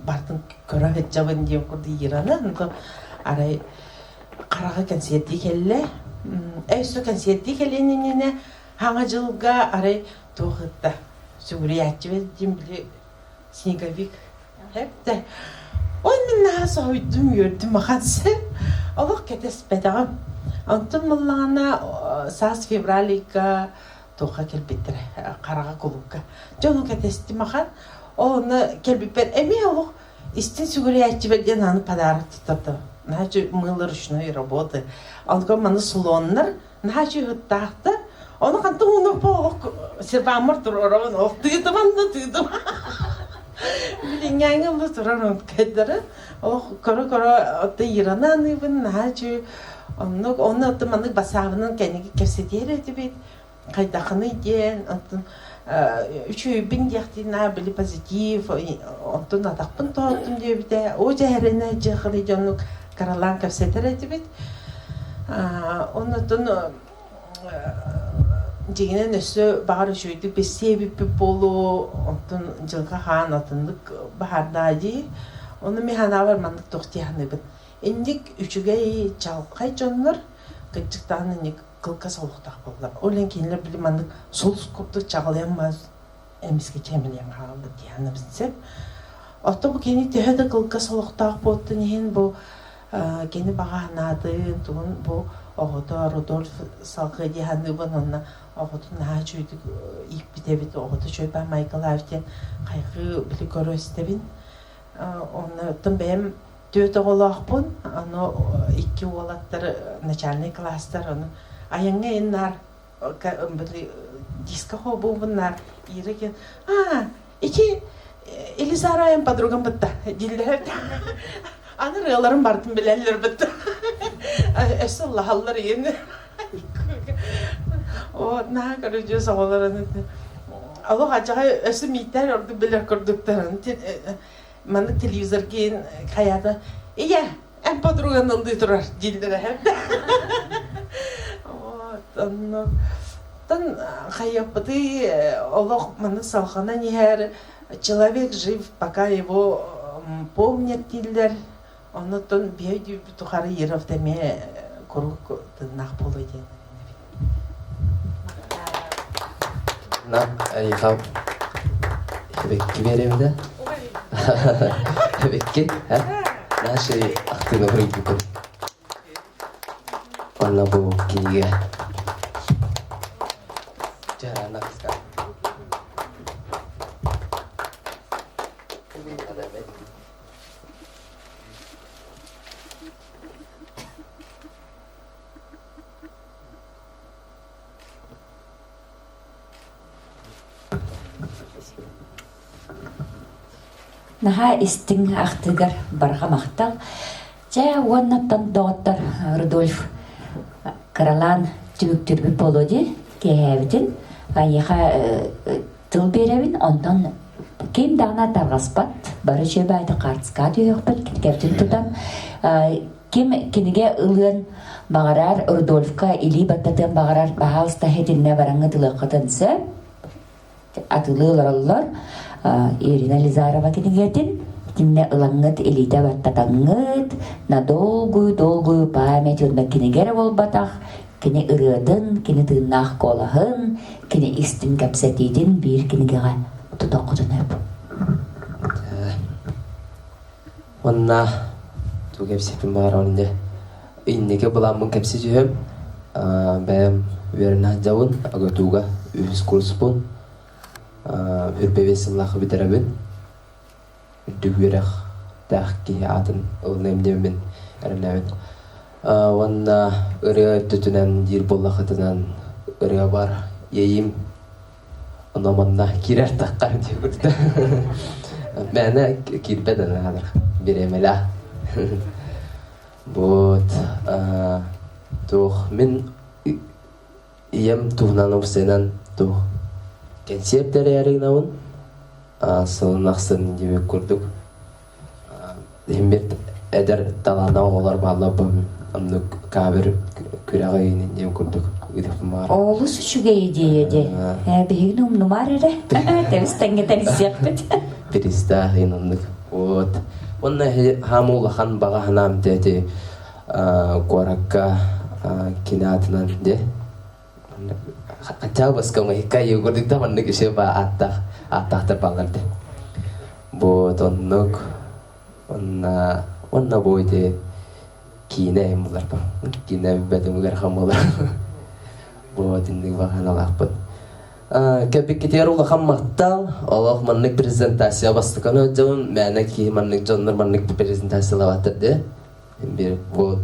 бартын көрө сылдьабын диэн курдук Ираны, онто арай хараҕа кэнсиэрдии кэллэ. Өссө кэнсиэрдии кэлиэн иннинэ хаҥа дьылга арай туох ытта сүгүрүйээччибит диэн били снеговик Эптэ. Ой, мин наһаа соһуйдум, үөрдүм ахан сөп. Олох кэтэспэтэҕим. Онтон буоллаҕына саас февраль ыйга туохха кэлбиттэрэ хараҕа кулуукка. Дьону кэтэстим ахан. Ол онно кэлбиппэр эмиэ олох истин сүгүрүйээччибэр диэн аны подарок туттардым. Наһаа мыло ручной работы. Онтон маны слоннар наһаа үчүгэй Ону хантан уунуппа олох сербааммар туруорабын олох тыытыман да тыытым. Билиҥҥээҥи ылла турар онткайдары олох көрө-көрө отто Ираны аныыбын наһаа үчүгэй оннук онно отто маннык басаабынан кэнники кэпсэтиэр этибит хайдахыный диэн оттон үчүгэйбин диэхтиин аа били позитив онтун атахпын тоһоттум диэбитэ оо дьэһэринэ дьыахыный дьоннук каралаан кэпсэтэр этибит оннотон дьиҥинэн өссө баҕар үчүгэйдик билсиэ эбиппит буолуо онтон дьылҕа хаан атыннык баһаардаа дии ону мин санаабар маннык туох дии саныыбын инник үчүгэй чаҕылхай дьоннор кырдьыктаан инник кылгас олохтоох буоллар ол иһин кинилэр били маннык сулус курдук чаҕылыйан эмискэ чэмэлийэн хаалбыт дии саныыбын сөп. Оттон бу кини төһө да кылгас олохтоох буолтун иһин бу. Кини баҕа санаатын, тугун бу оҕото Рудольф салгыы дии саныыбын уонна оҕотун наһаа үчүгэйдик ииппит эбит. Оҕото үчүгэй баа Майкл диэн хайҕыы били көрө истэбин. Онно оттон бэйэм түөрт оҕолоохпун, ону икки уолаттар начальнай кылаастар, ону айаҥҥа ин наар диско холбуубун наар Ира киэн аа ити Елизараем подругам бытта дииллэр аны ырыаларын бартын билэллэр бытта өссө ыллаһаллар иэн вот наһаа көрүдьүөс оҕолорун олох адьаҕай өссө мииттэр ордук билэр курдуктарын маннык телевизоргин хайаата ийэ эн подруган ыллыы турар дииллэрэ вот онно Тан хайыахпытый олох маны салҕанан иһэр человек жив пока его помнят дииллэр оннуттан биһи өйдүүрбүт тухары Еров эмиэ куруук тыыннаах буолуо диэн На, эйиэхэ эбэкки биэрэбин да? Эбэкки, э? Наши ахтыыны суруйбуккун. Онно бу кинигэ. Дьараана Наһаа истиҥ ахтыыгар барҕа махтал. Чэ, уоннаттан доҕоттор Рудольф кыралаан түмүктүүрбүт буолуо дии, киэһээбитин. Эйиэхэ тыл биэрэбин, онтон ким даҕаны тарҕаспат, бары үчүгэй баайда хаартыскаҕа түһүөхпүт, кинигэбитин тутан ким кинигэ ылыан баҕарар, Рудольфка илии баттатыан баҕарар, баһаалыста итиннэ бараҥҥыт ылыаххытын сөп. Атыылыы олороллор. Ирина Лизарова кинигэтин итиннэ ылаҥҥыт илиитэ баттатаҥҥыт на долгую-долгую память уонна кинигэ эрэ буолбатах, кини ырыатын, кини тыыннаах куолаһын, кини истиҥ кэпсэтиитин биир кинигэҕэ тутуоххутун сөп. Уонна тугу кэпсиэхпин баҕарабын инньэ инники былааммын кэпсии түһүөм. Бэйэм үөрэнэ сылдьабын, АГТУ-га үһүс курспун. Үрбэбиэс сыллаахы бүтэрэбин. Үрдүк үөрэхтээх киһи аатын ылыныам диэммин эрэнэбин. Уонна ырыа өттүтүнэн диир буоллаххытынан ырыабар иэйиим Оно манна киирэр таххар диэбит. Мээнэ киирбэт ана бириэмэлээх. Вот туох мин ийэм туһунан упсайынан туох кэнсиэр тэрийээри гынабын сылын ахсын диэбит курдук Иһиммит эдэр талааннаах оҕолор бааллар бу оннук кавер күрэҕи диэн курдук ыытыахпын баҕарабын. Олус үчүгэй идея дии. Биһигини умнумаар эрэ. Тэбис тэҥҥэ тэрийсиэхпит. Биристаах иһин оннук. Вот. Уонна хаама улахан баҕа санаам ити куоракка кини аатынан де Хотя бы скамейка курдук да маннык еще ааттаах ааттаахтар бааллар де. Вот оннук онна онна бу ити киинэ иһин булар киинэ бэтимигэр хамылар вот инник баҕаналаахпыт Кэбиккитигэр улахан махтал олох маннык презентация бастакан сылдьабын мээнэ киһи маннык дьоннор маннык презентациялаабаттар де Биир бу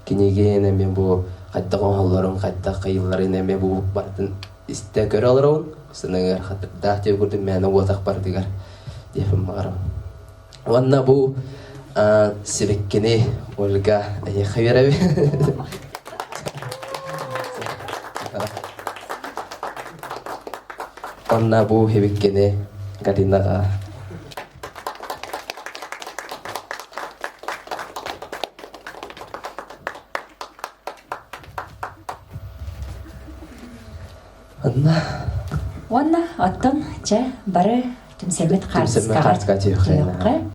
кинигэни эмиэ бу хайдах оҥоһоллорун, хайдах хайыылларын эмиэ бу барытын истэ көрө олоробун. Сыныгар хатырдаах диэбит курдук мээнэ уотах барытыгар диэхпин баҕарабын. Уонна бу сибэккини Ольга эйиэхэ биэрэбин. Уонна бу сибэккини Галинаҕа Онно Уонна оттон чэ бары түмсэммит хаартыскаҕа түһүөххэ.